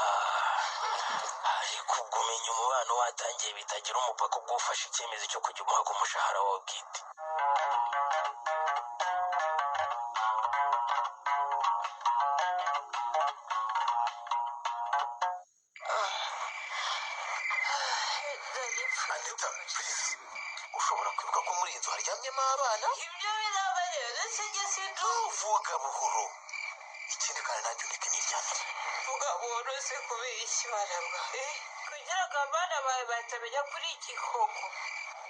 ariko ubwo umenya umubano watangiye bitagira umupaka, ubwo ufashe icyemezo cyo kujya umuha ku mushahara wawe bwite. Anita, please, ushobora kwibuka ko muri iyi nzu haryamyemo abana. Ibyo biraba rero, njye sinzi. Vuga buhoro. Ikindi kandi, nanjye undeke niryamire. Vuga buhoro se kubera iki barabwa? Kugira ngo abana bawe batamenya kuri iki koko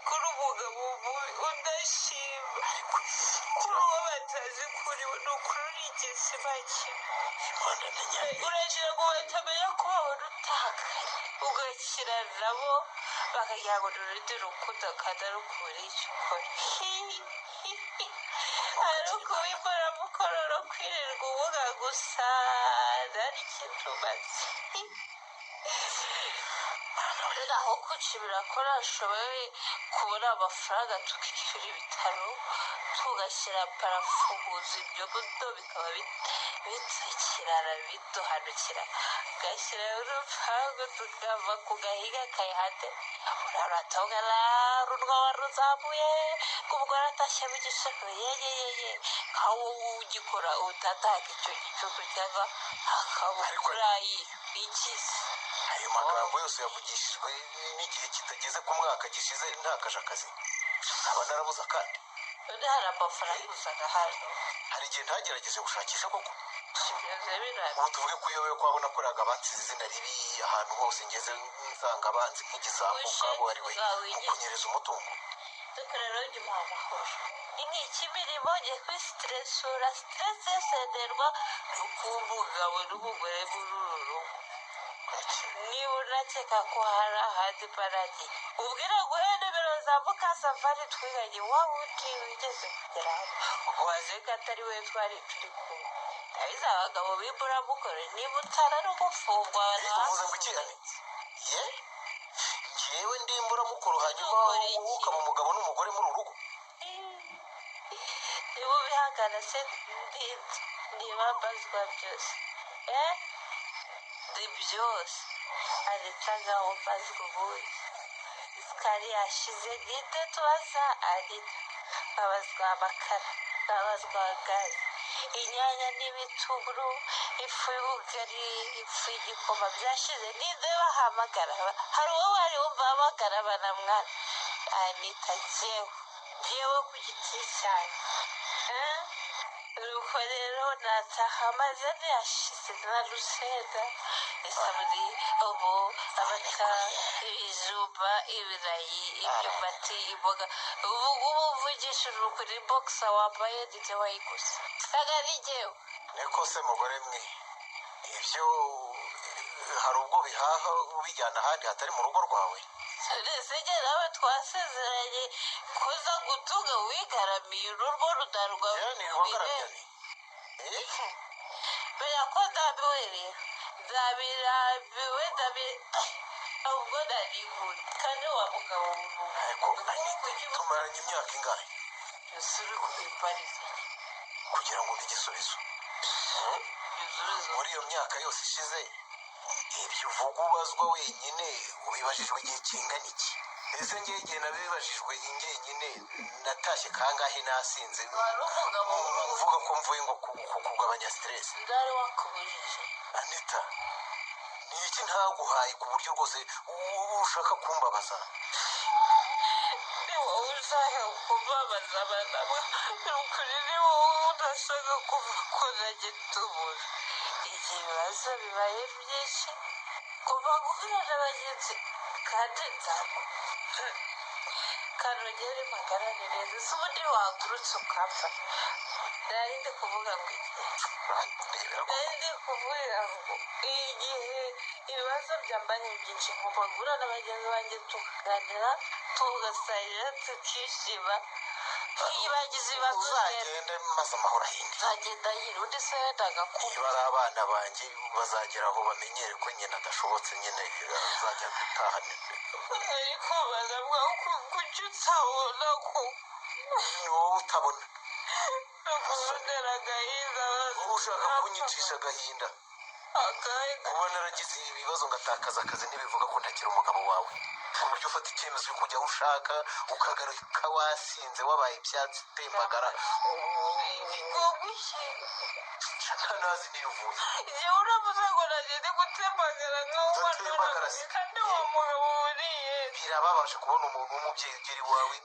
kuri umugabo mubi udashima, Ariko kuri uwo batazi kuri we, ni ukuri uri igesi make. Imana ndamenya. Uragira ngo batamenya ko wabona utakaye ugakira nabo, bakagira ngo ni urundi rukundo kandi ari ukubura icyo ukora, ariko wibora mukororo kwirirwa uvuga gusa nta n'ikintu umaze. Aho kucibira ko nashoboye kubona amafaranga tukishyura ibitaro, tugashyira parafuguza, ibyo budo bikaba bitakirara biduhanukira, ugashyira urupangu tukava ku gahinga kayihande, uraratoga runwa waruzamuye umugore atashye mu gicuku, yeyeyeye, nkaho wowe ugikora utataka icyo gicuku cyangwa hakaba urayi ikize. Ayo magambo yose yavugishijwe n'igihe kitageze ku mwaka gishize ntakaje akazi, nkaba narabuze akandi. None hari amafaranga uzana hano? Hari igihe ntagerageje gushakisha koko? Bimeze birabi. Ubu tuvuge ko uyobewe ko abo nakoraga bansize izina ribi ahantu hose ngeze, nsanga banzi nk'igisambo kabuhariwe mu kunyereza umutungo. Ariko rero njye umuha amahoro ni ikimirimo ngiye kwisitiresura siteresi yosenderwa no kuba umugabo n'umugore muri uru rugo. Niba unakeka ko hari ahandi paragi, ubwira guhe nimero za Mukasafari twiganye, waba undi wigeze kugera hano waze ko atari we twari turi kumwe. Ndabizi abagabo b'imburamukoro, niba utari gufungwa. Uvuze ngo iki, Ani? Ye, njyewe ndi imburamukoro, hanyuma Ukora iki? wowe ukaba umugabo n'umugore muri uru rugo? Niba ubihakana se ndinde niba mbazwa byose, eh ndi byose areta ngaho mbazwa ubundi isukari yashize, ninde tubaza? Arita nkabazwa amakara, nkabazwa gaze, inyanya n'ibitunguru, ifu y'ubugari, ifu y'igikoma byashize, ninde bahamagara? Hari uwo bari wumva bahamagara banamwana? Anita, jyewe jyewe ku giti cyanjye. Eh? Nuko rero nataha amazi yashize na rusenda, isabune, ubu amata, ibijumba, ibirayi, imyumbati, imboga. Ubu ngubu mvugishije ukuri, bogisa wambaye nijye wayiguze, ntabwo ari jyewe. Niko se mugore mwe, ibyo hari ubwo bihaha ubijyana ahandi hatari mu rugo rwawe? Ese nawe twasezeranye kuza gutunga wigaramiye urugo rudarwa? Yewe, ni wagaramye. Eh? Menya ko ndambiwe rero, ndabirambiwe, ndabi ubwo nariguye kandi wa mugabo. Ariko Anita, tumaranye imyaka ingahe? Ese uri kubipariza? Kugira ngo umpe igisubizo. Igisubizo? Muri iyo myaka yose ishize, ibyo uvuga ubazwa wenyine ubibajijwe igihe kingana iki? Ese ngewe igihe nabibajijwe njyenyine, natashye kangahe nasinze? Wari umugabo. Uvuga ko mvuye ngo kugabanya stress. Ndari wakubujije. Anita, ni iki ntaguhaye ku buryo rwose ushaka kumbabaza? Ni wowe ushaka kubabaza abana, ni ukuri ni wowe udashaka kuva ko nagitubura igihe ibibazo bibaye byinshi kuva guhura na bagenzi kandi ntabwo kanongere impagarare neza. Si ubundi wahagurutse ukapfa? Nari ndi kuvuga ngo iki? Ndebera ko Nari ndi kuvuga ngo igihe ibibazo byambanye byinshi, ngomba guhura na bagenzi banjye, tukaganira, tugasangira, tukishima, twiyibagiza ibibazo rero. Uzagende maze amahoro ahinde. Nzagenda yiri undi se wenda agakura. Niba ari abana banjye, bazagera aho bamenyere ko nyina adashobotse nyine, azajya gutaha. Ariko baravuga ko kuki utabona ko Ni wowe utabona. Nakubonera agahinda. Wowe ushaka kunyicisha agahinda. Agahinda. Kuba naragize ibibazo ngatakaza akazi ntibivuga ko ntakiri umugabo wawe, ku buryo ufata icyemezo cyo kujya aho ushaka ukagaruka wasinze, wabaye ibyatsi, utembagara. Ntanazi niyo uvuye. Igihe uravuze ngo nagende gutembagara nkaho. Udatembagara se. Kandi uwo mugabo wuriye. Birababaje kubona umuntu w'umubyeyi ugera iwawe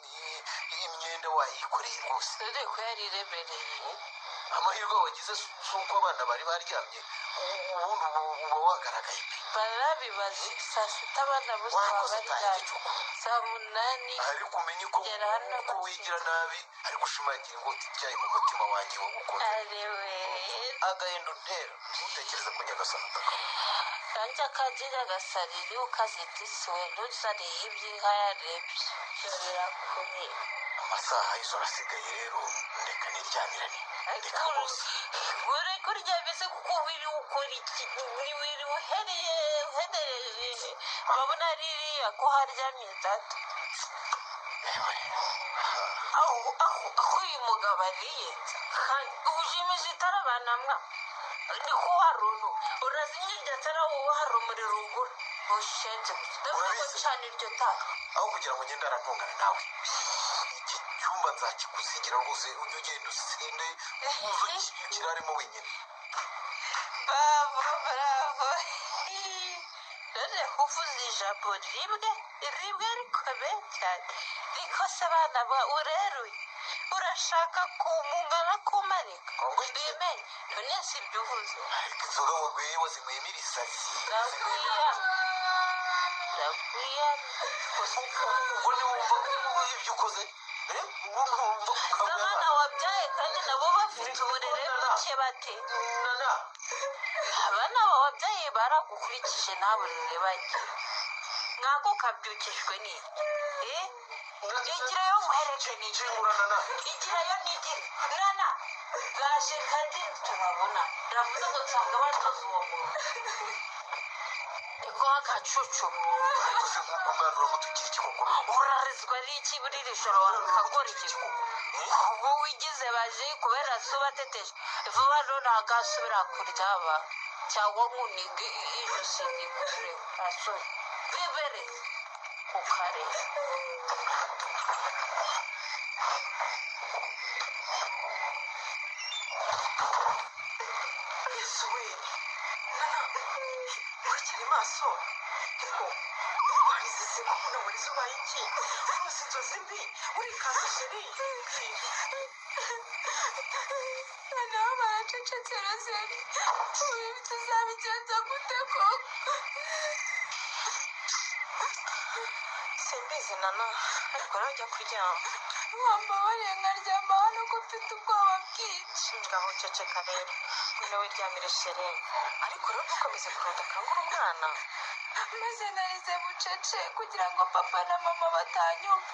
imyenda wayikoreye rwose. Dore ko yari iremereye. Amahirwe wagize si uko abana bari baryamye, ubundi uba wagaragaye pe. Barabibaza saa sita abana bose baba Warakoze utaha baryamye. igicuku. Saa 8. Ariko umenye ko Gera hano. uko wigira nabi ariko ushimangira ingota ityaye mu mutima wanjye wagukunze. Arewe. Agahinda untera, ntutekereze ko Nyagasani atakabona. Nanjye akagira agasariri ukazitisiwe ntuzarihe iby'inka yarebye, ibyo birakureba. Amasaha y'ijoro asigaye rero, ndeka niryamirane, reka rwose. Uri kurya mbese kuko wiriwe ukora iki? Wiriwe uhereye uherereje, urabona ririya ko haryamye data. Aho aho aho uyu mugabo ariyenza kandi ubushimisha itara banamwa niko warunu urazimya iryo tara, wowe hari umuriro ugura ushenze gusa ndavuga ngo Urabizi. cana iryo tara. Aho kugira ngo ngende arantungana nawe, iki cyumba nzakikuzigira rwose, ujye ugenda usinde uze ukiraremo wenyine. Bravo, bravo. None kuvuza ijambo rimwe rimwe rikomeye cyane rikose abana ba ureruye urashaka kumunga no kumarika bimenye none si ibyo uvuze. Ariko inzoga wagwiye wazinyweyemo ibisazi. Ndakwiya, ndakwiya. Ubwo ntiwumva ibyo ukoze? Ubwo ntiwumva ko Abana wabyaye kandi nabo bafite uburere buke bate? Nana. Abana wabyaye baragukurikije nta burere bagira. Mwako kabyukijwe n'iki? Eh? Igirayo nguhereke nigire. Kingura, Nana. Igirayo nigire. Nana, baje kandi tubabona. Ndavuze ngo nsanga batoza uwo muntu. Niko agacucu. Ariko se nk'uko umwana uramutugira ikikoko? Urarizwa n'iki muri iri joro wakagora ikikoko? Ubwo wigize baje kubera so bateteje. Vuba none agasubira kuryama. Cyangwa nkunige ijosi ngikure. Asore. Bibere. Ukare. Yesu we, Nana, urakiri maso? Ariko warize se ko mbona warize ubaye iki? Urose inzozi mbi, urikanze chérie. Noneho baracecetse. Rozeri, ubu ibi tuzabigenza gute koko? Simbizi Nana, ariko rero jya kuryama. Wambabariye nkaryama hano ko mfite ubwoba bwinshi. Ngaho ceceka rero, ngwino wiryamire chérie. Ariko rero ntukomeze kurota, akangura umwana. Maze narize bucece kugira ngo papa na mama batanyumva,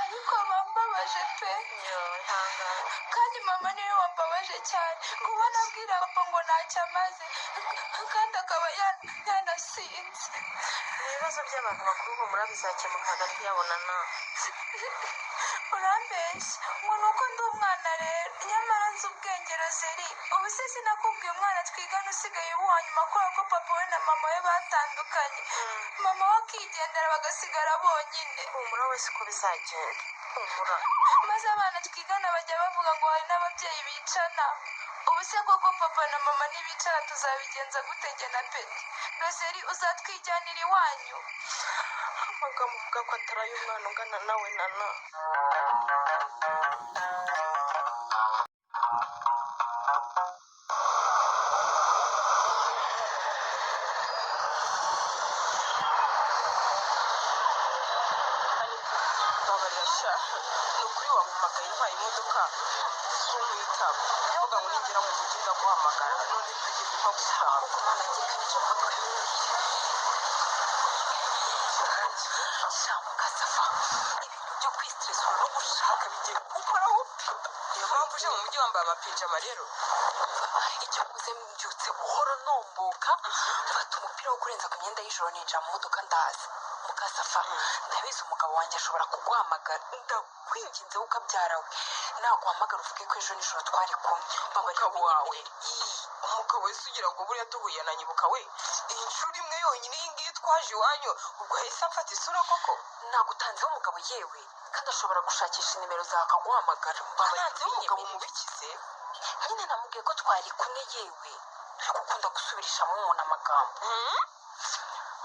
ariko bambabaje pe. Yo, ihangane. Kandi mama niwe wambabaje cyane, kubona abwira papa ngo ntacyo amaze kandi akaba yanasinze. Ni ibibazo by'abantu bakuru, humura bizakemuka hagati yabo Nana. Urambeshya ngo ni uko ndi umwana rero, nyamara nzi ubwenge. Rozeri, ubu se sinakubwiye umwana twigana usigaye uwa nyuma kubera ko papa we na mama we batandukanye, mama we akigendera bagasigara bonyine? Humura wese uko bizagenda, humura. Maze abana twigana bajya bavuga ngo hari n'ababyeyi bicana. Ubu se koko papa na mama nibicara tuzabigenza gute njye na Peti? Rozeri, uzatwijyanira iwanyu? Amagambo uvuga ko atari ay'umwana ungana nawe Nana. Babarira sha, ni ukuri wampamagaye ntwaye imodoka z'umwitaba, uvuga ngo nigera mu mujyi ndaguhamagara, none mpageze mpagusanga. Ahubwo Mana ngira nicyo modoka. Sha mukasafa, ibintu byo kwistresura no gushaka bigiye gukoraho pe. Niyo mpamvu uje mu mujyi wambaye amapinjama rero? Icyo mvuze, mbyutse buhoro nomboka, mfata umupira wo kurenza ku myenda y'ijoro, ninjira mu modoka ndaza. Mukasafa, ndabizi umugabo wanjye ashobora kuguhamagara. Ndakwinginze wowe ukabyara we, naguhamagara uvuge ko ejo nijoro twari kumwe. Mbabarira. Umugabo wawe? Unyemerere. Umugabo wese ugira ngo buriya duhuye ananyibuka we? Iyi nshuro imwe yonyine iyi ngiyi twaje iwanyu, ubwo yahise amfata isura koko? Nagutanzeho umugabo yewe, kandi ashobora gushakisha nimero zawe akaguhamagara. Mbabarira. Ntanzeho umugabo? Ubinyemerere. Mubikize? Nyine namubwiye ko twari kumwe yewe, turi gukunda gusubirishamo umuntu amagambo.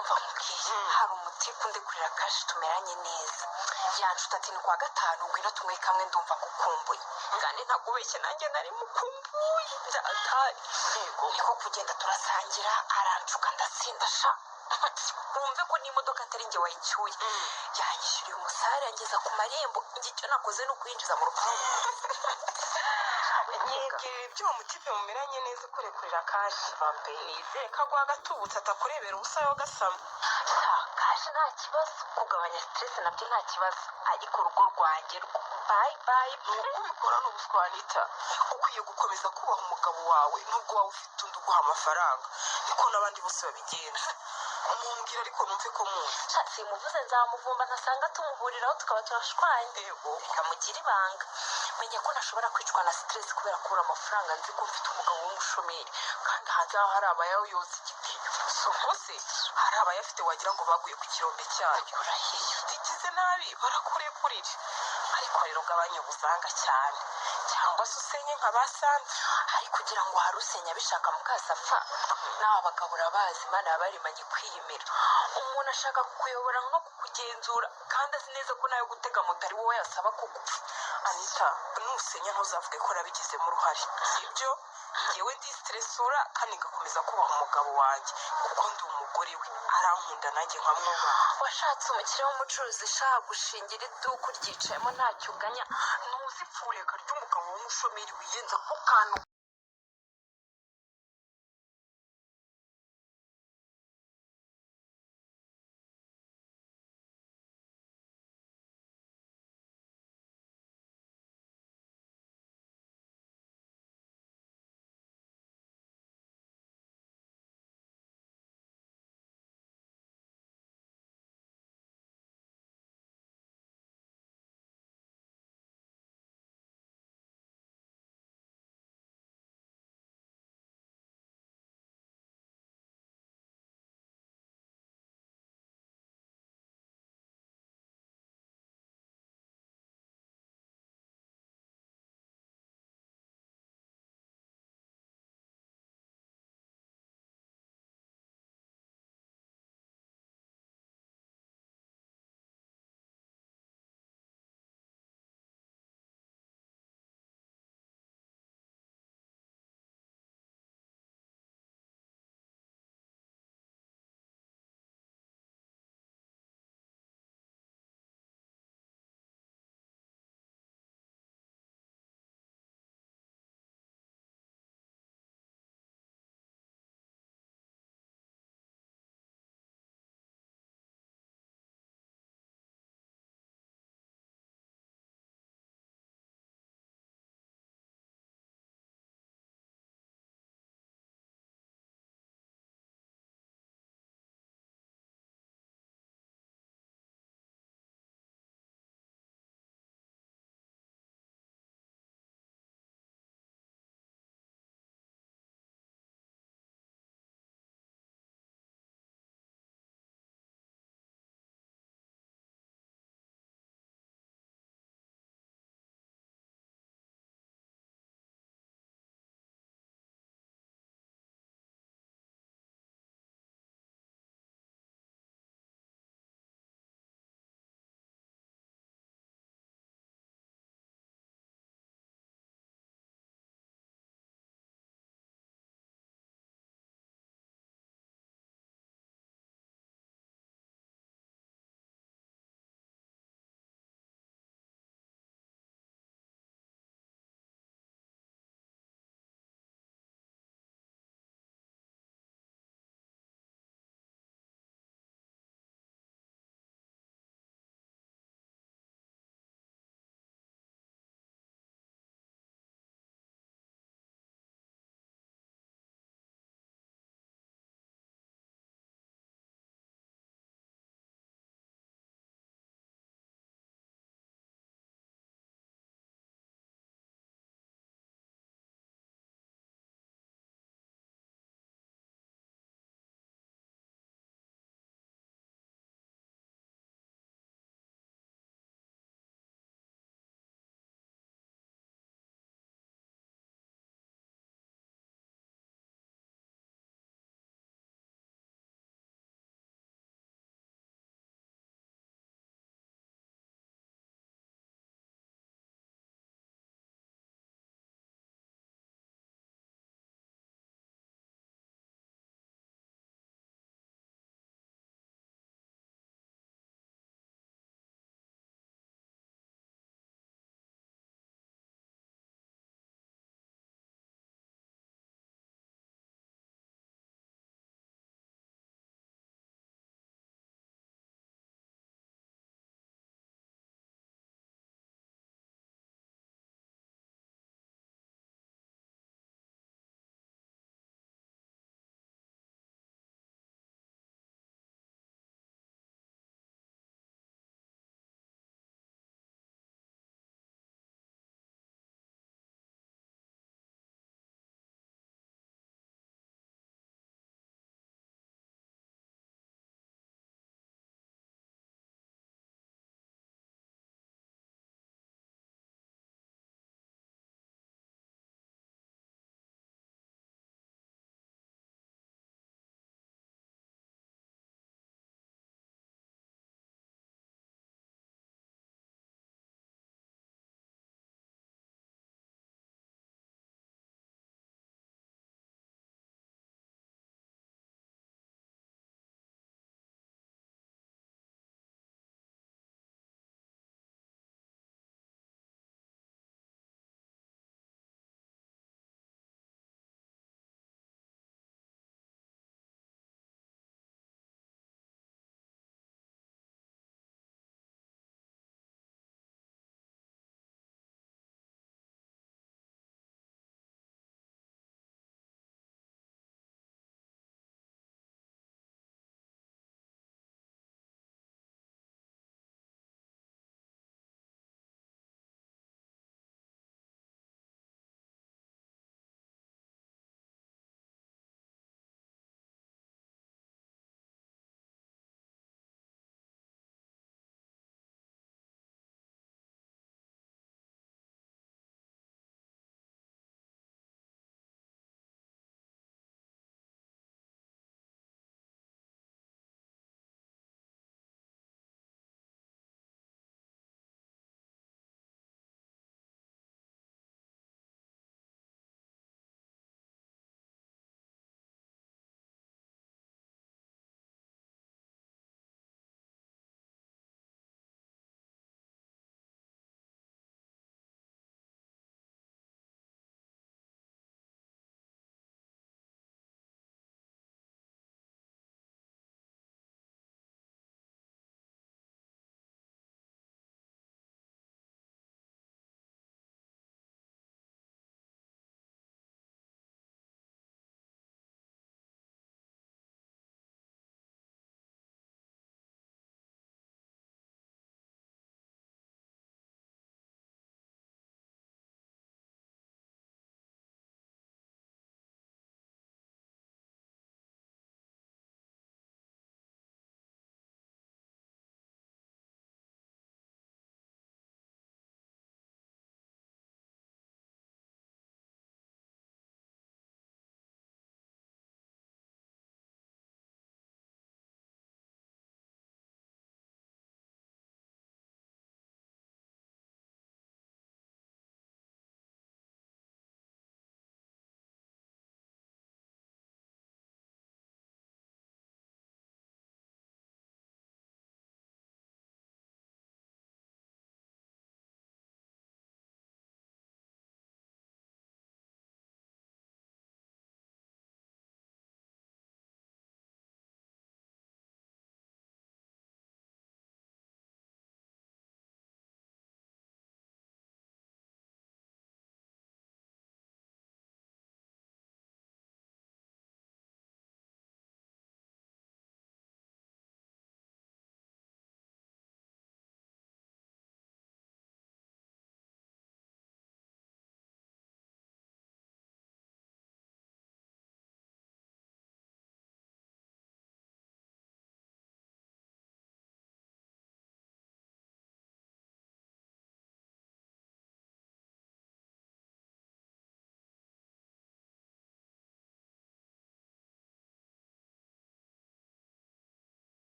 Umva nkubwiye, hari umutipe undekurira cash tumeranye neza, yanshuti ati ni kuwa gatanu ngwino tunywe kamwe, ndumva ngukumbuye. Kandi ntakubeshye, nanjye nari mukumbuye byatari. Niko kugenda turasangira, aranshuka ndasinda sha. Wumve ko n'imodoka atari njye wayicyuye, yanyishyuriye umusare angeza ku marembo. Njye icyo nakoze ni ukuyinjiza mu rupangu. Nyibwirira iby'uwo mutipe mumeranye neza ukurekurira cash. Nizere ko aguha agatubutse atakurebera ubusa yo gasama. Sha, cash nta kibazo, kugabanya stress nabyo nta kibazo, ariko urugo rwanjye rwo bye bye. Ni uko ubikora ni ubuswa Anita. Ukwiye gukomeza kubaha umugabo wawe nubwo waba ufite undi uguha amafaranga, niko n'abandi bose babigenza. Mumbwira ariko numve ko muzi. Sha, simuvuze nzamuvumba ntasanga tumuhuriraho tukaba turashwanye. Yego. Reka mugire ibanga. Menya ko ntashobora kwicwa na stress kubera kubura amafaranga, nzi ko mfite umugabo w'umushomeri kandi hanze aho hari abayayoza igitiyo. Soko se hari abayafite wagira ngo baguye ku kirombe cyayo. Urahiye. Utigize nabi barakurekurira. Ariko rero ugabanye ubuzanga cyane, cyangwa se usenye nka ba Sandra. Ariko kugira ngo hari usenya abishaka mukasafa, nawe abagabo urabazi, Imana yabaremanye kwiyemera. Umuntu ashaka kukuyobora no kukugenzura, kandi azi neza ko nawe gutega moto ari wowe yasaba kugupfa. Anita, nusenya ntuzavuge ko nabigizemo uruhare, sibyo? Ngewe ndisitresura kandi ngakomeza kubaha umugabo wanjye, kuko ndi umugore we, arankunda nanjye nkamwubaha. Washatse umukire w'umucuruzi ushaka gushingira iduka, uryicayemo ntacyo uganya. Ntuzipfure ry'umugabo w'umushomeri wiyenza ku kantu.